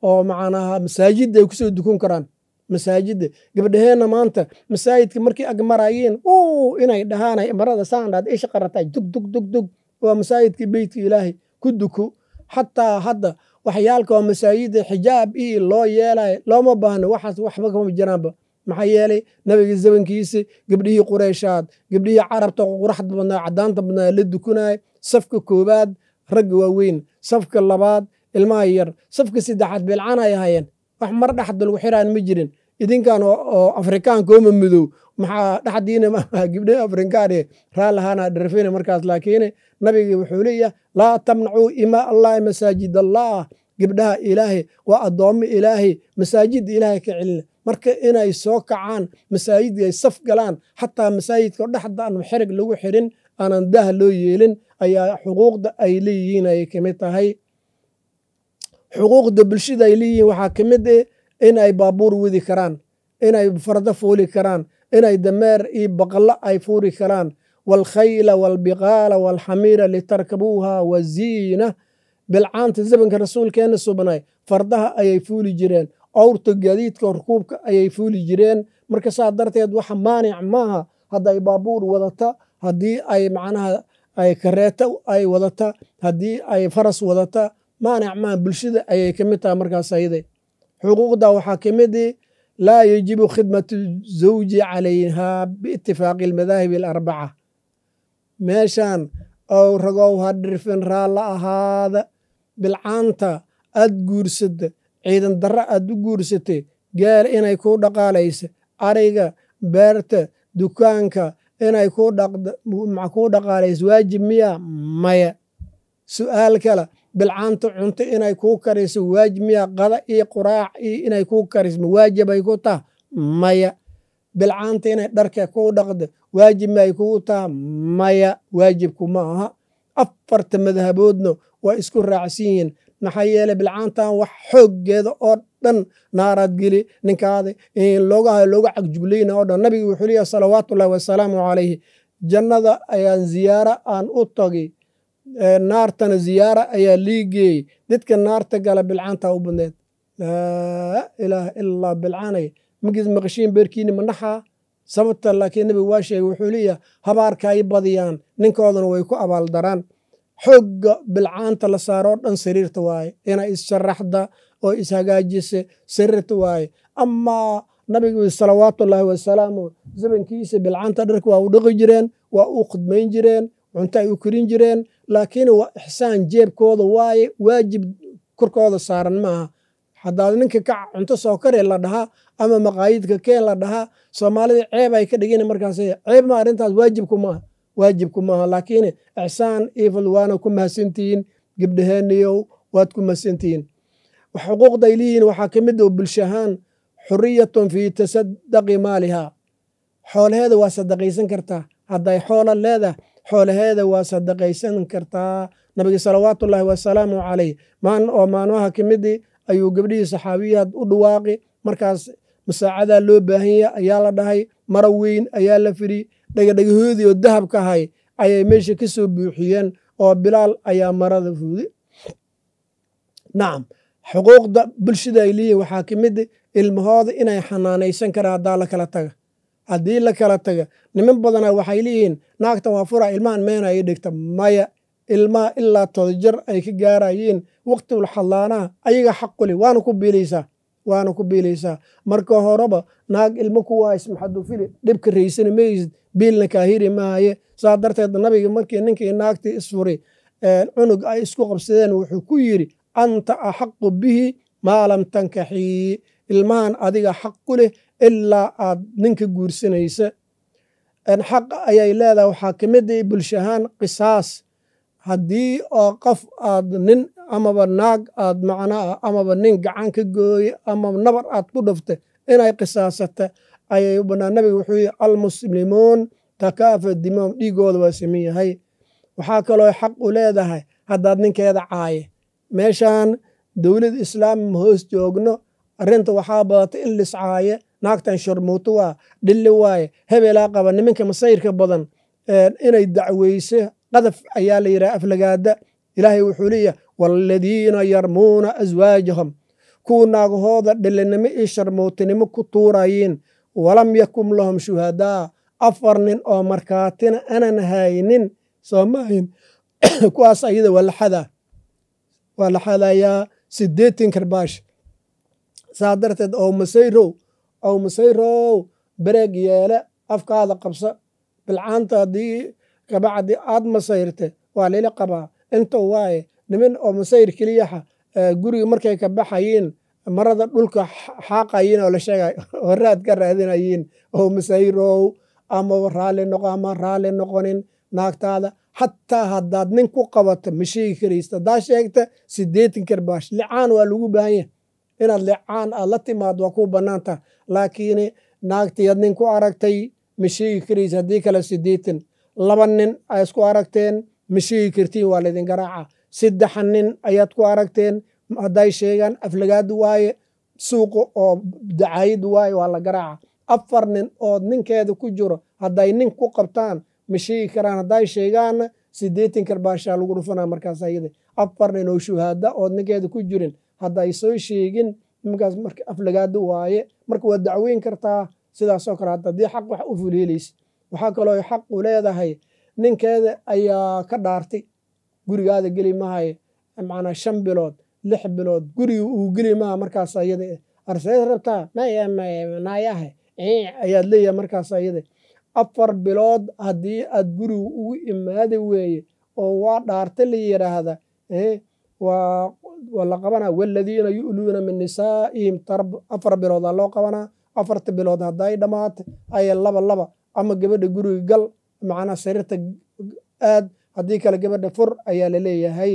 oo macnaha masaajidda ay kusoo dukun karaan. Masaajidda gabdhaheenna maanta masaajidka markay agmarayeen uu inay dhahaan marada saandhaad isha qaratay dug dug dug dug, waa masaajidka beytka ilaahay ku duko. Xataa hadda waxyaalka oo masaajidda xijaab ii loo yeelayo looma baahno, waxaas waxba kama jiraanba. Maxaa yeelay nabiga zamankiisi gabdhihii Qureyshaad, gabdhihii carabta quraxda badnaa, caddaanta badnaa la dukunaya. Safka koowaad ragga waaweyn, safka labaad ilmaha yar, safka saddexaad bilcaan ay ahaayeen. Wax mar dhexda lagu xiraan ma jirin. Idinkan oo Afrikaanka ooma madow maxaa dhexdiina gabdhihi Afrikaan raallahaana dharfina markaas. Laakiin nabiga wuxuu leeyahay, laa tamnacuu imaa allahi masaajid allah. Gabdhaha ilaahay waa addoommo ilaahay, masaajidda ilaahay ka celina. Marka inay soo kacaan masaajidka ay saf galaan, xataa masaajidka dhexda aan xerig lagu xirin, aanan daah loo yeelin, ayaa xuquuqda ay leeyihiin ay kamid tahay. Xuquuqda bulshada ay leeyihiin waxaa ka mid ah in ay baabuur wadi karaan, inay fardo fuuli karaan, inay dameer iyo baqallo ay fuuri karaan. Waalkhayla waalbiqaala waalxamiira litarkabuuha waziina. Bilcaanta zamanka rasuulkeena subnay fardaha ayay fuuli jireen, awrta gaadiidka rukuubka ayay fuuli jireen. Marka saa darteed waxa maanic maaha hadday baabuur wadata, haddii ay macnaha ay kareeta ay wadata, haddii ay faras wadata, maanic maaha, bulshada ayay ka mid tahay. Markaas ayade xuquuqda waxaa ka mid laa yajibu khidmatu zawji calayhaa biitifaaqi almadaahib alarbaca. Meeshan ow ragow ha dhirfin, raalla ahaada. Bilcaanta aad guursata, ciidan darra aad u guursatay, gaal inay kuu dhaqaalaysa, ariga, beerta, dukaanka inay kuu dhaqaalayso waajib miya? Maya. Su'aal kale, bilcaanta cunto inay kuu kariso waajib miya? Qada iyo quraac iyo inay kuu kariso ma waajib ay ku taha? Maya. Bilcaanta inay dharka kuu dhaqdo waajib may kugu taha? Maya, waajibku ma aha. Afarta madhaboodna waa isku raacsan yihiin. Maxaa yeelay bilcaantan wax xooggeeda oo dhan naaraad geli ninkaada looga cagjuglayna oo dhan. Nabigu wuxuu leeyahay salawaatullahi wasalaamu calayhi, jannada ayaan ziyaara aan u tagay, naartana ziyaara ayaa lii geeyey, dadka naarta gala bilcaantaa u badneed. Laa ilaaha ilaa bilcaanay magiis maqashiin beerkiini manaxaa sababta. Laakiin nabigu waa sheegay, wuxuu leeyahay habaarka ay badiyaan, ninkoodana way ku abaaldaraan. Xoogga bilcaanta la saaroo dhan sariirta waaye, inay issharaxda oo ishagaajisa sariirta waaye. Amaa nabigu salawaatullaahi wasalaamu zamankiisa bilcaanta dharka waa u dhaqi jireen, waa u khidmayn jireen, cunto ay u korin jireen, laakiin waa ixsaan jeebkooda waaye, waajib korkooda saaran maaha. Haddaad ninka ka cunto soo kare la dhahaa ama maqaayidka keen la dhahaa, soomaalida ceeb ay ka dhigin. Markaas ceeb ma arrintaas, waajibku maaha, waajibku maaha, laakiin ixsaan ifal. Waana ku mahadsantihiin gabdhaheeniyow, waad ku mahadsantihiin. Xuquuqda ay leeyihiin waxaa ka mid oo bulsho ahaan xuriyatun fii tasadaqi maaliha, xoolaheeda waa sadaqaysan kartaa. Hadday xoola leedahay, xoolaheeda waa sadaqaysan kartaa. Nabiga salawaatullaahi wasalaamu calayh maan oo maalmaha ka midi ayuu gabdhihii saxaabiyaad u dhawaaqi. Markaas masaacadaa loo baahan yahay ayaa la dhahay, mara weyn ayaa la fidhi, dhagadhagahoodii oo dahabka ahay ayay meesha ka soo buuxiyeen oo Bilaal ayaa marada fuuday. Nacam, xuquuqda bulshada ay leeyihin waxaa ka mid ilmahooda inay xanaanaysan karaan haddaa la kala taga. Haddii la kala taga, niman badanaa waxay leeyihiin naagtan waa fura, ilmahan meena ay dhigta. Maya, ilmaha ilaa todojar ay ka gaarayeen waqtigul xallaanaha ayaga xaq ku leh, waana ku biilaysaa, waana ku biilaysaa. Marka horeba naag ilmo ku wahays maxadu fili, dhibka raysana maysid, biilna kaa hiri maaye. Saa darteed nabiga markii ninkii naagtii isfuray cunug ay isku qabsadeen, wuxuu ku yidhi anta axaqu bihi maa lam tankaxii, ilmahan adiga xaq ku leh ilaa aad ninka guursanaysa. Xaq ayay leedahay waxaa ka mid bulsho ahaan qisaas. Haddii oo qof aad nin amaba naag aad macnaa amaba nin gacan ka gooye ama nabar aad ku dhuftay, inay qisaasata ayay u bannaan. Nabiga wuxuu yihi almuslimuun takaafa dimaam, dhiigooda waa siman yahay. Waxaa kaloo xaq u leedahay haddaad ninkeeda caaye. Meeshaan dowlad islaam ma hoos joogno, arrinta waxaa badatay in liscaaye, naagtan sharmuuto waa, dhilli waaye, hebelaa qaba. Nimanka masayrka badan inay dacweyse qadaf ayaa la yidhaha, aflagaada. Ilaahay wuxuu leeyahay waaladiina yarmuuna aswaajahum, kuwa naagahooda dhilinimo iyo sharmuutinimo ku tuurayeen, walam yakun lahum shuhadaa, 4 nin oo markhaatina anan haynin, soo maahin, kuwaas ayada waa la xadaa, waa la xadayaa 80 karbaash. Saa darteed ow masayrow, ow masayrow, bareeg yeele, afkaada qabsa. Bilcaanta haddii kabacdi aad masayrte waa lila qabaa inta waaye. Niman oo masayr keliyaxa guriga markay ka baxayiin marada dhulka xaaqayiin oo la sheegay oo raad ka raadinayiin. Oo masayrow, ama raalli noqo ama raalli noqonin, naagtaada xataa haddaad nin ku qabato ma sheegi karaysid. Haddaa sheegta 80 karbaash. Licaan waa lagu baahan yahay, inaad licaan aad la timaado waa kuu bannaanta, laakiin naagtiyaad nin ku aragtay ma sheegi karaysid, haddii kale 80. 2 nin ay isku aragteen ma sheegi kartiin, waa laydin garaaca. 3 nin ayaad ku aragteen, hadday sheegaan aflagaad waaye, suuqa oo dacaayad waaye, waa la garaaca. 4 nin oo ninkeeda ku jiro hadday nin ku qabtaan ma sheegi karaan, hadday sheegaanna 80 karbaashaa lagu dhufanaa. Markaas ayada 4 nin oo shuhaada oo ninkeeda ku jirin hadday soo sheegin markaas marka aflagaado waaye, marka waad dacweyn kartaa. Sidaasoo kale hadda haddii xaq wax u fuliyelaysa, waxaa kaloo xaq u leedahay ninkeeda ayaa ka dhaartay gurigaada geli mahaye, macnaa 5 bilood 6 bilood guriga uu geli maha. Markaas ayada arseed rabtaa maya maya naayahe ayaad leeyahay. Markaas ayada 4 bilood haddii aad guriga ugu imaada weeye oo waa dhaarta la yidhaahda, waa la qabanaa. Waladiina yu'luuna min nisaa'ihim 4 biloodaa loo qabanaa. 4ta bilood hadday dhammaato aya laba laba ama gabadha guriga gal, macnaa sariirta aad, haddii kale gabadha fur ayaa la leeyahay.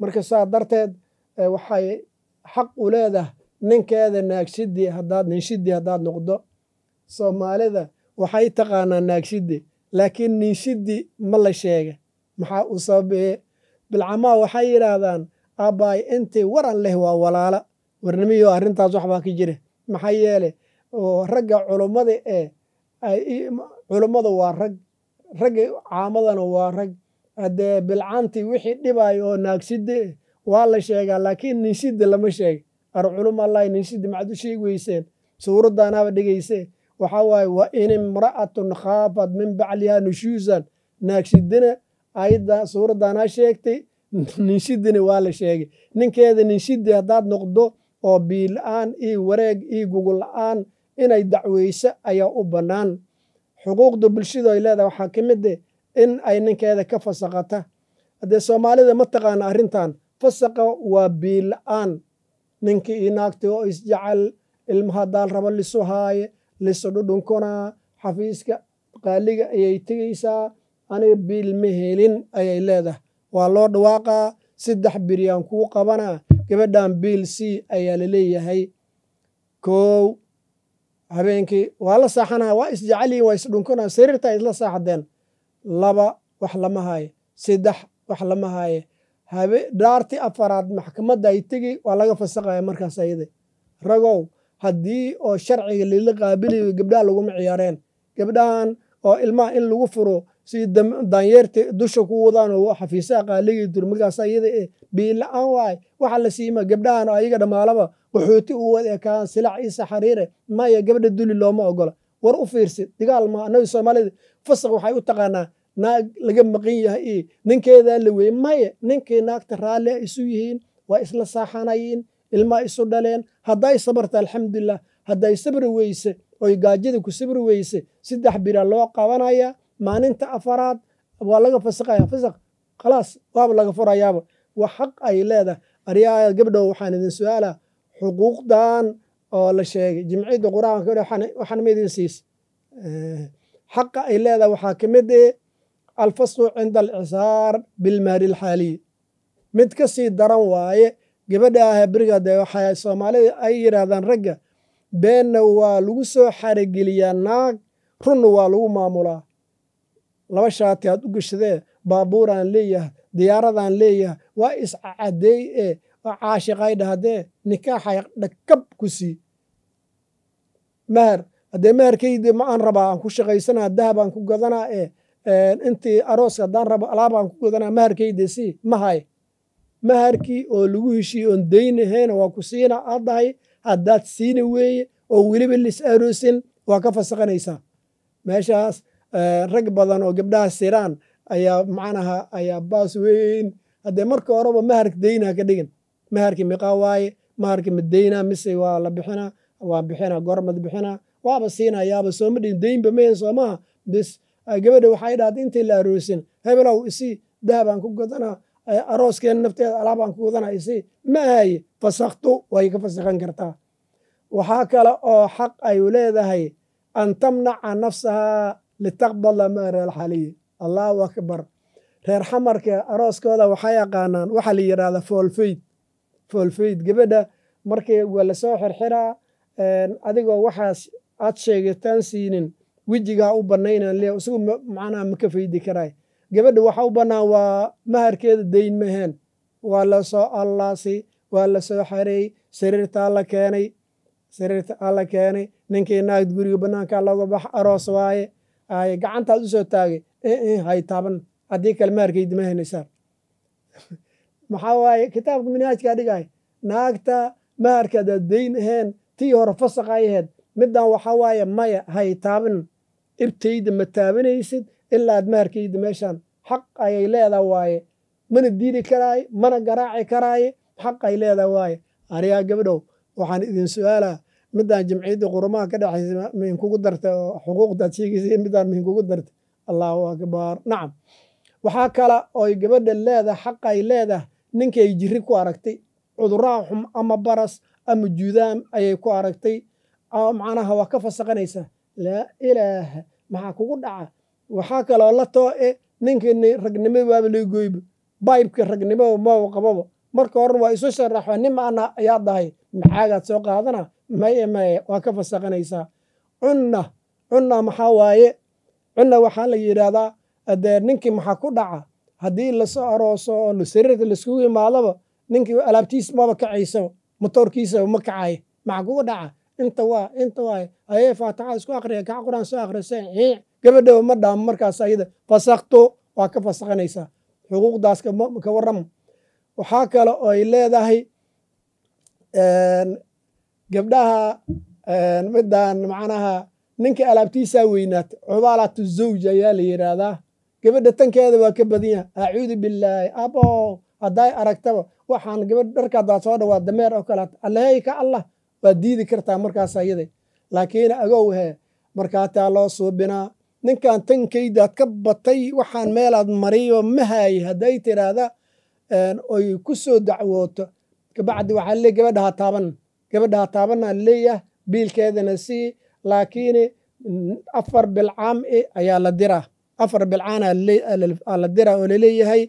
Marka saa darteed waxay xaq u leedahay ninkeeda naagshidii haddaad ninshidii haddaad noqdo. Soomaalida waxay taqaanaa naagshidi, laakiin ninshidi ma la sheega. Maxaa u sababee? Bilcamaa waxay yidhaahdaan aabbaay intii waran leh waa walaala warnimiyo. Arrintaas waxbaa ka jira. Maxaa yeele ragga culummada ee culummada waa rag, ragga caamadana waa rag. Haddee bilcantii wixii dhibayo oo naagshide waa la sheegaa, laakiin ninshidi lama sheega. Ar culum allahi, ninshidi maxaad u sheegi weyseen? Suuraddaanaaba dhegeyse. Waxaa waaye wa in imra'atun khaafat min baclihaa nushuusan. Naagshidina ayadda suuraddaanaa sheegtay, ninshidina waa la sheegay. Ninkeeda ninshidi haddaad noqdo oo biila-aan iyo wareeg iyo gugul la-aan inay dacweyso ayaa u bannaan. Xuquuqda bulshadu ay leedahay waxaa ka mid eh in ay ninkeeda ka fasaqata. Haddee Soomaalida ma taqaana arrintan fasaqa waa biila-aan. Ninkii iyo naagtii oo isjecel, ilmaha daal rabo lisu haaye, lisu dhudhunkunaa, xafiiska qaaliga ayay tegeysaa. Aniga biil ma helin ayay leedahay. Waa loo dhawaaqaa, 3 biryaan kuu qabanaa, gabadhan biil c ayaa la leeyahay. 1 habeenkii waa la saaxanaa, waa isjecelyihin, waa isdhunkunaa, sariirta ay isla saaxdeen. 2 wax lama haayo, 3 wax lama haayo, dhaartii afaraad maxkamadda ay tegi, waa laga fasaqaya. Markaas ayada ragow haddii oo sharciga lila qaabiliyo gabdhaha laguma ciyaareen. Gabdhahan oo ilmaha in lagu furo si daanyeerta dusha ku wadaan oo xafiisaha qaaligii tur. Markaas ayada biila-aan waay waxa la siima gabdhahan oo ayaga dhammaalaba qaxooti u wad ekaan silac isa xariire. Maya, gabadha duli looma ogola. War u fiirsi digaal ma annaga Soomaalida fasaq waxay u taqaanaa naag laga maqan yahay iyo ninkeedaa la weeyey. Maya, ninkii naagta raalli ay isu yihiin, waa isla saaxanayiin, ilmaa isu dhaleen. Hadday sabarta alxamdulilah, hadday sabri weyse oy gaajada ku sabri weyse, 3 bira loo qabanaya. Maalinta afaraad waa laga fasaqaya. Fasaq khalaas, waaba laga furayaaba. Waa xaq ay leedahay. Aryaa gabdhow, waxaan idin su-aalaa xuquuqdan oo la sheegay jimciyadda qur-aanka waxaan ma idin siis? Xaqa ay leedahay waxaa ka mid eh alfaslu cinda alcisaar bilmahri alxaaliy. Mid ka sii daran waaye gabadha ah beriga. Dee waxay Soomaalida ay yidhaahdaan ragga beenna waa lagu soo xarageliyaa naag, runna waa lagu maamulaa. 2 shaati aad u gashadee, baabuuraan leeyahay, diyaaradaan leeyahay, waa iscadeey ee caashiqay dhahdee, nikaaxay dhakab ku sii mahar. Haddee maharkaydi ma aan rabaa, aan ku shaqaysanaa, dahab aan ku gadanaa ee intii arooska haddaan rabo alaab aan ku gadanaa, maharkaydi sii ma hay. Maharkii oo lagu heshiiye oon dayn ahayn waa ku siina aad dahay. Haddaad siina weeye oo weliba lis aroosin, waa ka fasaqanaysaa meeshaas. Rag badan oo gabdhaha siraan ayaa macnaha ayaa baas weyn. Haddee marka horeba maharka daynha ka dhigin. Maharki miqaa waaye? Maharki ma daynaa mise waa la bixinaa? Waa bixinaa. Goormad bixinaa? Waaba siinayaaba sooma dhihin, daynba mehen soomaha. Bis gabadha waxay dhahday intii la aroosin, hebelow isii, dahabaan ku gadanaa arooskeen nafteeda, alaabaan ku gadanaa, isii, ma ahaye, fasaktu way ka fasakhan kartaa. Waxaa kale oo xaq ay leedahay an tamnaca nafsahaa litaqbala mahra alxaliy. Allahu akbar! Reer xamarka arooskooda waxay yaqaanaan waxaa la yidhahdaa foolfayd. Foolfayd gabadha markii waa lasoo xirxiraa, adigoo waxaas aad sheegataan siinin wejigaa u banaynaan leeyahay, isagu macnaha ma ka faydi karaay. Gabadha waxa u bannaan waa maharkeeda dayn maheen. Waa lasoo allaasay, waa lasoo xareeyey, sariirtaa la keenay, sariirta aa la keenay. Ninkii naagd guriga bannaankaa looga bax, aroos waaye. Ay gacantaad u soo taagay, hay taaban, haddii kale maharkaydi ma helaysaa. Maxaa waaye? Kitaabka minhaajkaa dhigay naagta maharka hadaad dayn ahayn tii hore fasaq ay ahayd. Middan waxaa waaye maya, hay taaban, ibtayda ma taabanaysid ilaa aad maharkayda meeshaan. Xaq ayay leedaha waaye, mana diidi karaaye, mana garaaci karaaye, xaq ay leedaha waaye. Anigaa gabdhow waxaan idin su-aalaa, midaan jamciyadda qurumaha ka dhexaysa miinkugu darta oo xuquuqdaad sheegaysa midaan miinkugu darta? Allahu akbar. Nacam, waxaa kale oy gabadha leedahay xaq ay leedahay, ninkay jirri ku aragtay, cudurraha xum ama baras ama juudaam ayay ku aragtay, macnaha waa ka fasaqanaysaa. Laa ilaaha, maxaa kugu dhaca? Waxaa kaloo la too e ninkii ragnimo waaba laga goyba, baybka ragnimo maba qababa. Marka horena waa isu sharaxo, nin ana ayaa dhahay, maxaagaad soo qaadana? Maye maye, waa ka fasaqanaysaa. Cunna, cunna maxaa waaye? Cunna waxaa la yidhaahdaa dee ninkii maxaa ku dhaca haddii lasoo arooso oo sariirta laiskugu imaadaba, ninkii alaabtiis maba kacaysaba, motoorkiisaba ma kacayo. Maxaa kugu dhaca? Inta waa inta waaye, hayee faataxa isku aqriya, kac qur-aan soo akhrisa, ciic gabadhaba ma dhaamo. Markaas ayada fasakto, waa ka fasakhanaysaa. Xuquuqdaas ka warrama. Waxaa kale oo ay leedahay gabdhaha midaan, macnaha ninka alaabtiisaa weynaatay, cubaalatu zawj ayaa la yidhaahdaa. Gabadha tankeeda waa ka badan yahay. Acuudu billaahi, abo hadday aragtaba waxaan gabadh dharka haddaad soo dhawaa dameer oo kaleeto, allahey ka allah, waa diidi kartaa markaas ayada. Laakiin agow hee, markaataa loo suubinaa ninkan tankaydaad ka batay, waxaan meelaad mariyo ma haaye hadday tiraahda oy ku soo dacwooto, kabacdi waxaa leey gabadha ha taaban, gabadha ha taabanaa leeyahay, biilkeedana sii. Laakiin 4 bilcaam ayaa la diraa, 4 bilcaana la diraa oo laleeyahay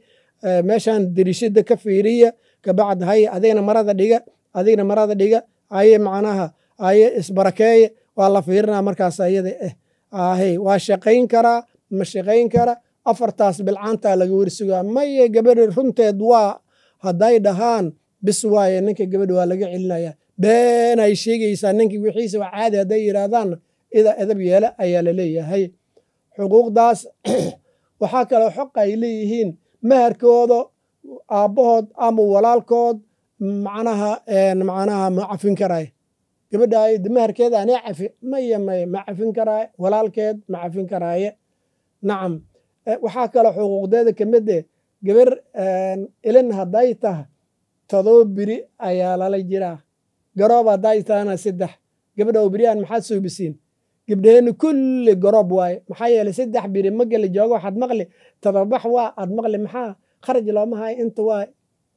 meeshaan dirishada ka fiiriya. Kabacdi haye adigna marada dhiga, adigna marada dhiga, haye macnaha haye isbarakeeye, waa la fiirinaa markaas ayada eh. Ahe waa shaqayn karaa, ma shaqayn kara? 4taas bilcaantaa laga wersugaa. Maye, gabadha runteed waa hadday dhahaan bis waaye, ninka gabadha waa laga celinaya, been ay sheegaysaa, ninkii wixiisa waa caadi hadday yidhaahdaanna, ida edab yeele ayaa la leeyahay. Xuquuqdaas waxaa kaloo xoq ay leeyihiin, maharkooda aabbahood ama walaalkood macnaha ma cafin karaayo gabadha maharkeeda. Anaa cafi, maya maya, ma cafin karaayo walaalkeed, ma cafin karaaye. Nacam, waxaa kaloo xuquuqdeeda ka mid eh, gabar ilin hadday tahay 7 beri ayaa lala jiraa, garoob hadday tahana 3. Gabadha oo beriyahan maxaad suubisiin? Gabdhaheenna kulli garoob waaye. Maxaa yeelay 3 beri magala joogo, waxaad maqli todobax waa aad maqli, maxaa kharaj looma hayo inta waa.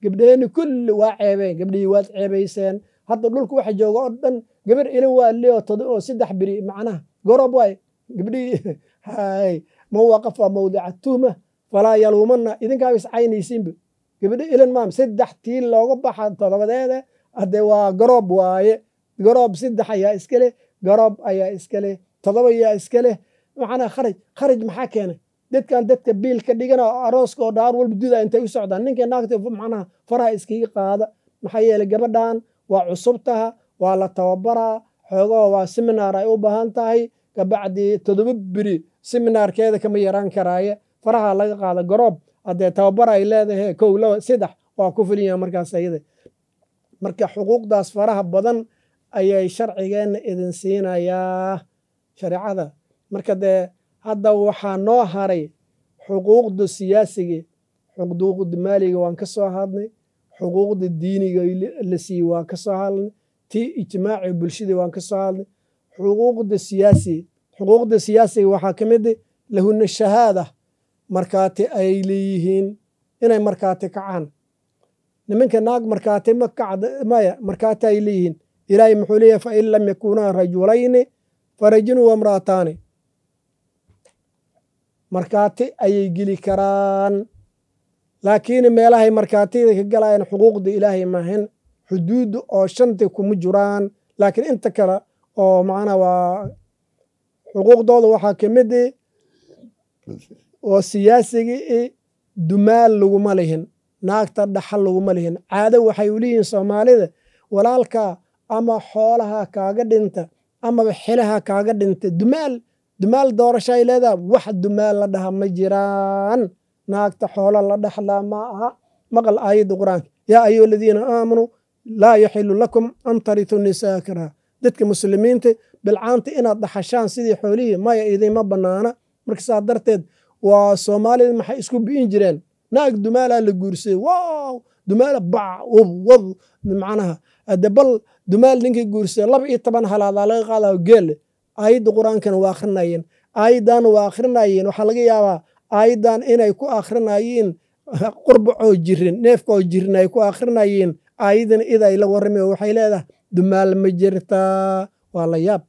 Gabdhaheenna kulli waa ceebeen, gabdhihii waad ceebayseen. Hadda dhulka waxa jooga oo dhan gabar ilin waa leo oo 3 beri macnaha garoob waaye gabdhihii. Hay man waqafa mawdica tuhma falaa yaluumanna, idinkaaba iscaynaysiinba. Gabadho ilin maam 3 tii looga baxa, todobadeeda haddee waa garoob waaye. Garoob 3 ayaa iska leh, garoob ayaa iska leh, 7 ayaa iska leh. Macnaa kharaj, kharaj maxaa keenay? Dadkan dadka biilka dhigana oo arooska oo dhaar walba duda intay u socdaan, ninka naagta macnaha faraha iskaga qaada. Maxaa yeelay gabadhan waa cusubtaha, waa la tababaraa xoogoo, waa seminaar ay u baahan tahay. Kabacdi 7 beri seminaarkeeda kama yaraan karaaye, faraha laga qaada. Garoob haddee tababar ay leedahay, 1, 2, 3 waa ku filan yahay markaas ayada. Marka xuquuqdaas faraha badan ayay sharcigeenna idin siinayaa, shareecada. Marka dee hadda waxaa noo haray xuquuqda siyaasiga, xuquuqda maaliga waan ka soo hadnay, xuquuqda diiniga la siiyey waan ka soo hadlnay, tii ijtimaaciga bulshada waan ka soo hadlnay. Xuquuqda siyaasiga, xuquuqda siyaasiga waxaa ka mid lahuna shahaada, markaati ay leeyihiin inay markaati kacaan. Nimanka naag markaati ma kacda, maya, markaati ay leeyihiin. Ilaahay muxuu leeyahay? Fain lam yakunaa rajulayni farajulun wamra'ataani, markaati ayay geli karaan. Laakiin meelahay markaatida ka galayaan xuquuqda ilaahay maahin, xuduudda oo shanta kuma jiraan, laakiin inta kale oo macnaha waa xuquuqdooda. Waxaa ka mid oo siyaasiga dumaal laguma lihin, naagta dhaxal laguma lihin. Caado waxay u leeyihiin soomaalida, walaalka ama xoolaha kaaga dhinta amaba xilaha kaaga dhinta, dumaal, dumaal doorasho ay leedahay. Wax dumaal la dhaha ma jiraan, naagta xoolo la dhaxlaa ma aha. Maqal aayadda qur-aanka: yaa ayuha aladiina aamanuu laa yaxilu lakum an tarituu nisaa karaha. Dadka muslimiinta Bilcaanta inaad dhaxashaan sidii xoolihii maya, idiinma bannaana. Marka saa darteed waa Soomaalida maxay isku bi'in jireen? Naag dumaalaa la guursaday, wow, dumaala bac wab wab, macnaha hadde bal dumaal ninkii guursaday 12 halaadaa laga qaadayo geel. Aayadda Qur-aankana waa akhrinayeen, aayaddaana waa akhrinayeen. Waxaa laga yaabaa aayaddan inay ku akhrinayeen qurbacoo jirin, neefkaoo jirin ay ku akhrinayeen aayadana id ay la warrameen. Waxay leedahay dumaal ma jirtaa? Waa la yaab.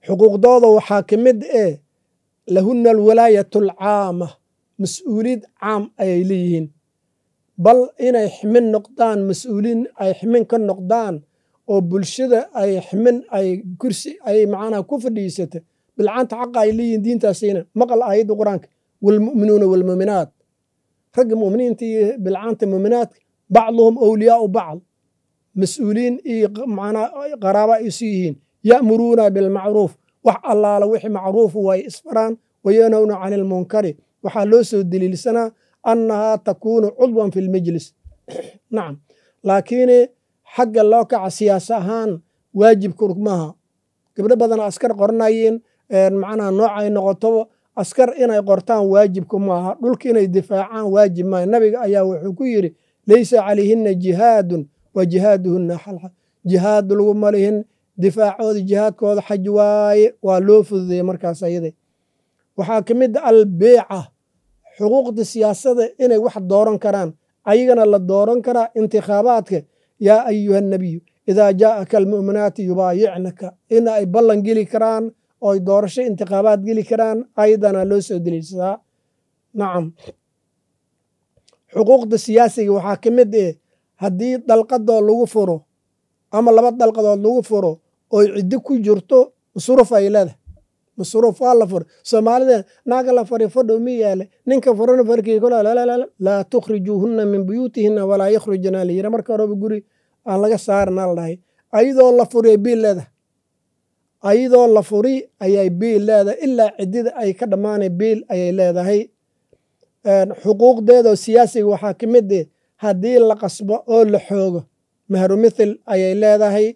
Xuquuqdooda waxaa ka mid eh lahuna alwalaayatu alcaama, mas-uuliyad caam ayay leeyihiin, bal inay xmin noqdaan, mas-uuliin ay xmin ka noqdaan oo bulshada ay xmin ay kursi ay macnaha ku fadhiisata. Bilcaanta xaqa ay leeyihiin diintaasiina. Maqal aayadda Qur-aanka: waalmu'minuuna waalmu'minaat, ragga mu'miniinta iyo bilcaanta mu'minaadka, bacduhum awliyaau bacd, mas-uuliyiin iyo macnaha qaraaba ay isu yihiin. Ya'muruuna bilmacruuf, wax allaala wixii macruufu way isfaraan, wayanhawna cani ilmunkari. Waxaa loo soo deliilsanaa annahaa takuunu cudwan fi lmajlis. Nacam, laakiin xagga loo kaca siyaasa ahaan waajibka maaha. Gabdho badan askar qoranayeen, macnaha nooc ay noqotoba askar inay qortaan waajibka maaha. Dhulka inay difaacaan waajib maaha. Nabiga ayaa wuxuu ku yidhi: laysa calayhina jihaadun wa jihaaduhunna xalxa. Jihaad laguma lihin, difaacooda jihaadkooda xaj waaye, waa loo fududeeyey. Markaas ayada waxaa ka mid albeeca, xuquuqda siyaasada inay wax dooran karaan, ayagana la dooran karaa intikhaabaadka. Yaa ayuha nabiyu idaa jaa'aka almu'minaati yubaayicnaka, in ay ballan geli karaan oo ay doorasho intikhaabaad geli karaan, ayadana loo soo deliilsadaa. Nacam, xuquuqda siyaasiga waxaa ka mid eh haddii dalqadoo lagu furo ama laba dalqadood lagu furo oy ciddi ku jirto, masruuf ay leedahay. Masruuf waa la furo. Soomaalida naaga la fari fadhow mi yaale, ninka furana farkii kula laa tukhrijuuhunna min buyuutihinna walaa yakhrujna la yira. Marka horeba guri aan laga saarna la dhahay. Ayadoo la furiya biil leedahay, ayadoo la furi ayay biil leedahay, ilaa ciddida ay ka dhammaanay biil ayay leedahay. Xuquuqdeeda siyaasiga waxaa ka mid eh haddii la qasbo oo la xoogo, mahru mithil ayay leedahay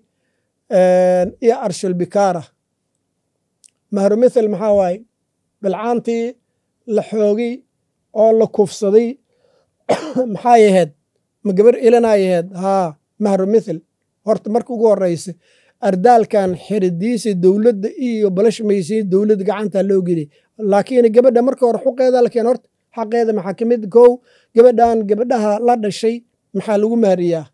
iyo arshul bikaara. Mahru mithil maxaa waaye? Bilcaantii la xoogay oo la kufsaday maxay ahayd? Ma gabar ilanay ahayd? Haa, mahru mithil. Horta marka ugu horeysa ardaalkan xiridiisa dowladda iyo balashmaysiin dowladda gacanta loo geliyay, laakiin gabadha marka hore xuqeeda la keen. Horta xaqeeda maxaa ka mid? Kow, gabadhan gabadhaha la dhashay maxaa lagu mahriyaa?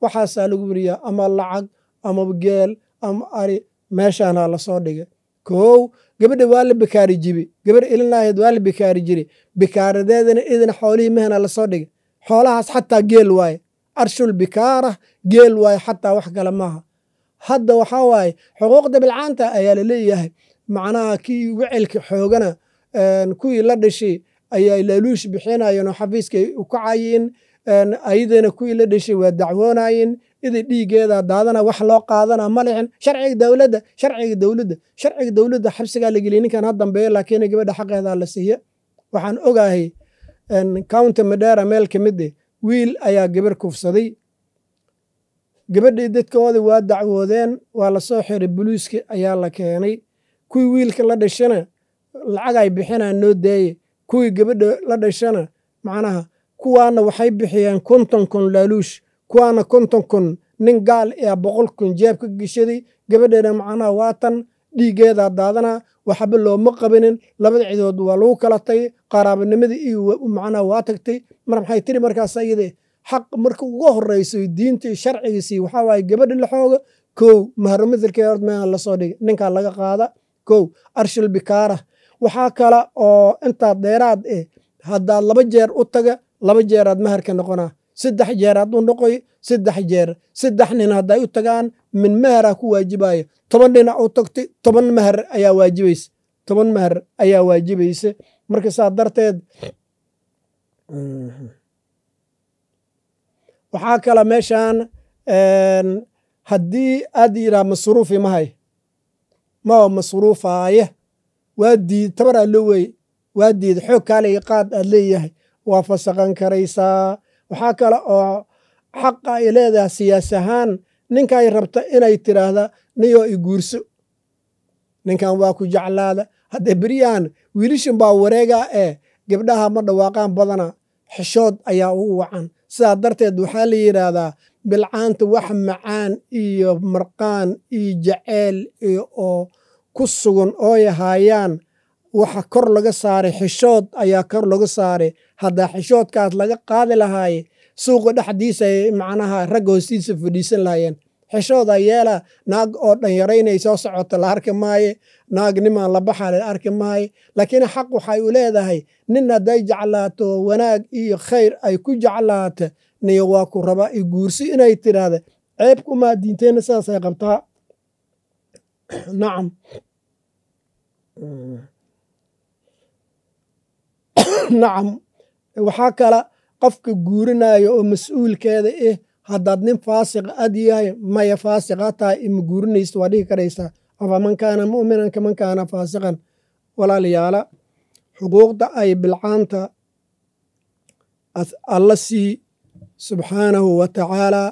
Waxaasaa lagu mahriyaa, ama lacag ama geel ama ari, meeshaana lasoo dhigay. Kow, gabadha waa la bikaari jibi, gabar ilinahayd waa la bikaari jiri, bikaaradeedana idina xoolihii mehna lasoo dhigay. Xoolahaas xataa geel waaye, arshul bikaara geel waaye, xataa wax kale maaha. Hadda waxaa waaye xuquuqda bilcaanta ayaa la leeyahay, macnaha kii wecelka xoogana kuwii la dhashay ayay laaluush bixinayeen oo xafiiskay u kacayeen, ayadana kuwii la dhashay waa dacwoonayeen, ida dhiiggeeda daadana wax loo qaadana ma lixin. Sharciga dowladda, sharciga dowladda, sharciga dowladda xabsigaa la geliyay ninkan ha dambeeyo, laakiin gabadha xaqeedaa la siiya. Waxaan ogahay county Madera meel ka mid eh wiil ayaa gabar kufsaday. Gabadhii dadkoodii waa dacwoodeen, waa la soo xiray, boliiski ayaa la keenay. Kuwii wiilka la dhashana lacag ay bixinaan noo daaye, kuwii gabadha la dhashana macnaha kuwaana waxay bixiyeen 50,000 laaluush, kuwaana 50,000. Nin gaal ayaa 100,000 jeebka geshaday. Gabadheena macnaha waatan dhiiggeedaa daadanaa, waxba looma qabinin. Labada cidood waa lagu kala tagay, qaraabanimadii iyo macnaha waa tagtay. Mar maxay tiri markaas ayade? Xaq marka ugu horeyso diinta iyo sharcigiisii waxaa waaye gabadha la xooga, kow, mahro mithilkeeda horta meehan lasoo dhigay, ninkaa laga qaada. Kow, arshul bikaara. Waxaa kale oo intaa dheeraad eh, haddaad laba jeer u taga, laba jeeraad maharka noqonaa, saddex jeeraad u noqoy saddex jeer. Saddex nin hadday u tagaan min maharaa ku waajibaya, 10 dhinac u tagtay 10 mahar ayaa waajibaysa, 10 mahar ayaa waajibaysa. Marka saa darteed waxaa kale meeshaan haddii aad yidhaha masruufi mahay, ma masruufaaye, waa diid, tabaraa loo weeye, waa diid, xoog kaaliga qaad aad leeyahay, waa fasaqan karaysaa. Waxaa kale oo xaqa ay leedahay siyaas ahaan Ninkay rabta inay tiraahda, "Niyoo, i guurso, ninkan waa ku jeclaada." Haddee beryahan wiilishan baa wareegaa ee gabdhaha ma dhawaaqaan badana, xishood ayaa ugu wacan. Sidaa darteed waxaa la yidhaahdaa bilcaanta wax macaan iyo marqaan iyo jaceyl iyo oo ku sugan ooy haayaan, waxa kor laga saaray xishood ayaa kor laga saaray. Haddaa xishoodkaas laga qaadi lahaaye, suuqa dhexdiisa ay macnaha ragga hoostiisa fadhiisan lahaayeen. Xishooda yeela, naag oo dhanyaraynay soo socota la arki maaye, naag nimaan la baxa la arki maaye. Laakiin xaq waxay u leedahay nin hadday jeclaato, wanaag iyo khayr ay ku jeclaato, "Niyo, waa ku rabaa, i guursi," inay tidhaahda ceeb kumaa. Diinteenna sidaasay qabtaa. Nacam, nacam. Waxaa kale qofka guurinayo oo mas-uulkeeda ah, haddaad nin faasiq ad yahay, "Maya, faasiqa tahay, ima guurinaysa," waa dhihi karaysaa. Afaman kaana mu'minan kaman kaana faasiqan? Walaalayaala, xuquuqda ay bilcaanta Alla sii subxaanahu wa tacaalaa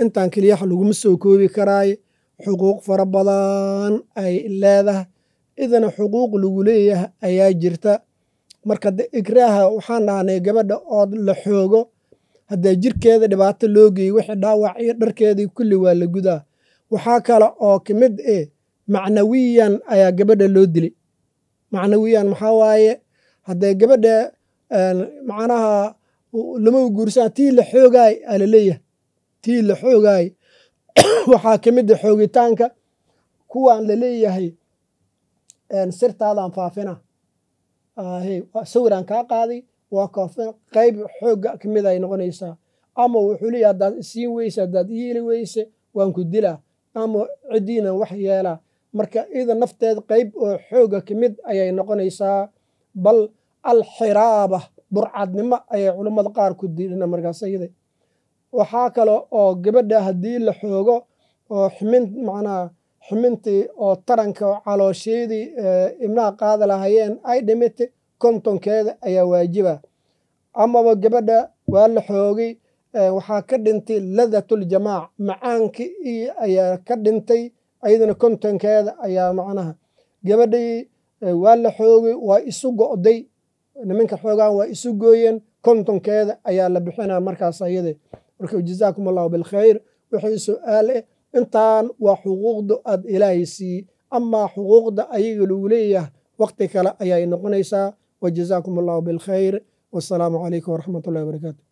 intaan keliyaha laguma soo koobi karaayo. Xuquuq fara badan ay leedahay, idana xuquuq lagu leeyahay ayaa jirta. Marka de ikraaha waxaan dhahnay gabadha ood la xoogo, haddee jirkeeda dhibaato loo geeyey, wixii dhaawac iyo dharkeedii kulli waa la gudaa. Waxaa kale oo ka mid eh macnawiyan ayaa gabadha loo dilay. Macnawiyan maxaa waaye? Haddee gabadha macnaha lama guursan, tii la xoogaay aa laleeyahay, tii la xoogaay. Waxaa ka mid a xoogitaanka kuwaan laleeyahay, "Sirtaadaan faafina, sawiraan kaa qaaday," waa kaafin, qayb xoogga ka mid ay noqonaysaa. Ama wuxuu leeyahay, "Haddaad isiin weyse, haddaad yeeli weyse, waan ku dilaa ama ciddiina wax yeelaa." Marka ida nafteed qayb oo xoogga ka mid ayay noqonaysaa. Bal alxiraaba, burcadnimo ayay culummada qaar ku diidina markaas iyada. Waxaa kale oo gabadha haddii la xoogo oo ximin, macnaha ximintii oo taranka caloosheedii ibnaha qaada lahayeen ay dhimatay, 50keeda ayaa waajiba. Amaba gabadha waa la xoogay, waxaa ka dhintay ladatuljamaac, macaankii iyo ayaa ka dhintay, ayadana 50keeda ayaa. Macnaha gabadhii waa la xoogay, waa isu go'day, nimanka xoogaan waa isu gooyeen, 50keeda ayaa la bixinaa markaas ayada. Marka jazaakum Allahu bilkhayr. Wixii su'aal eh, intaan waa xuquuqda aad Ilaahay siiyey. Amaa xuquuqda ayaga lagu leeyahay, waqti kale ayay noqonaysaa. Wa jazaakum Allahu bilkhayr. Wasalaamu calaykum waraxmat ullahi wabarakaatu.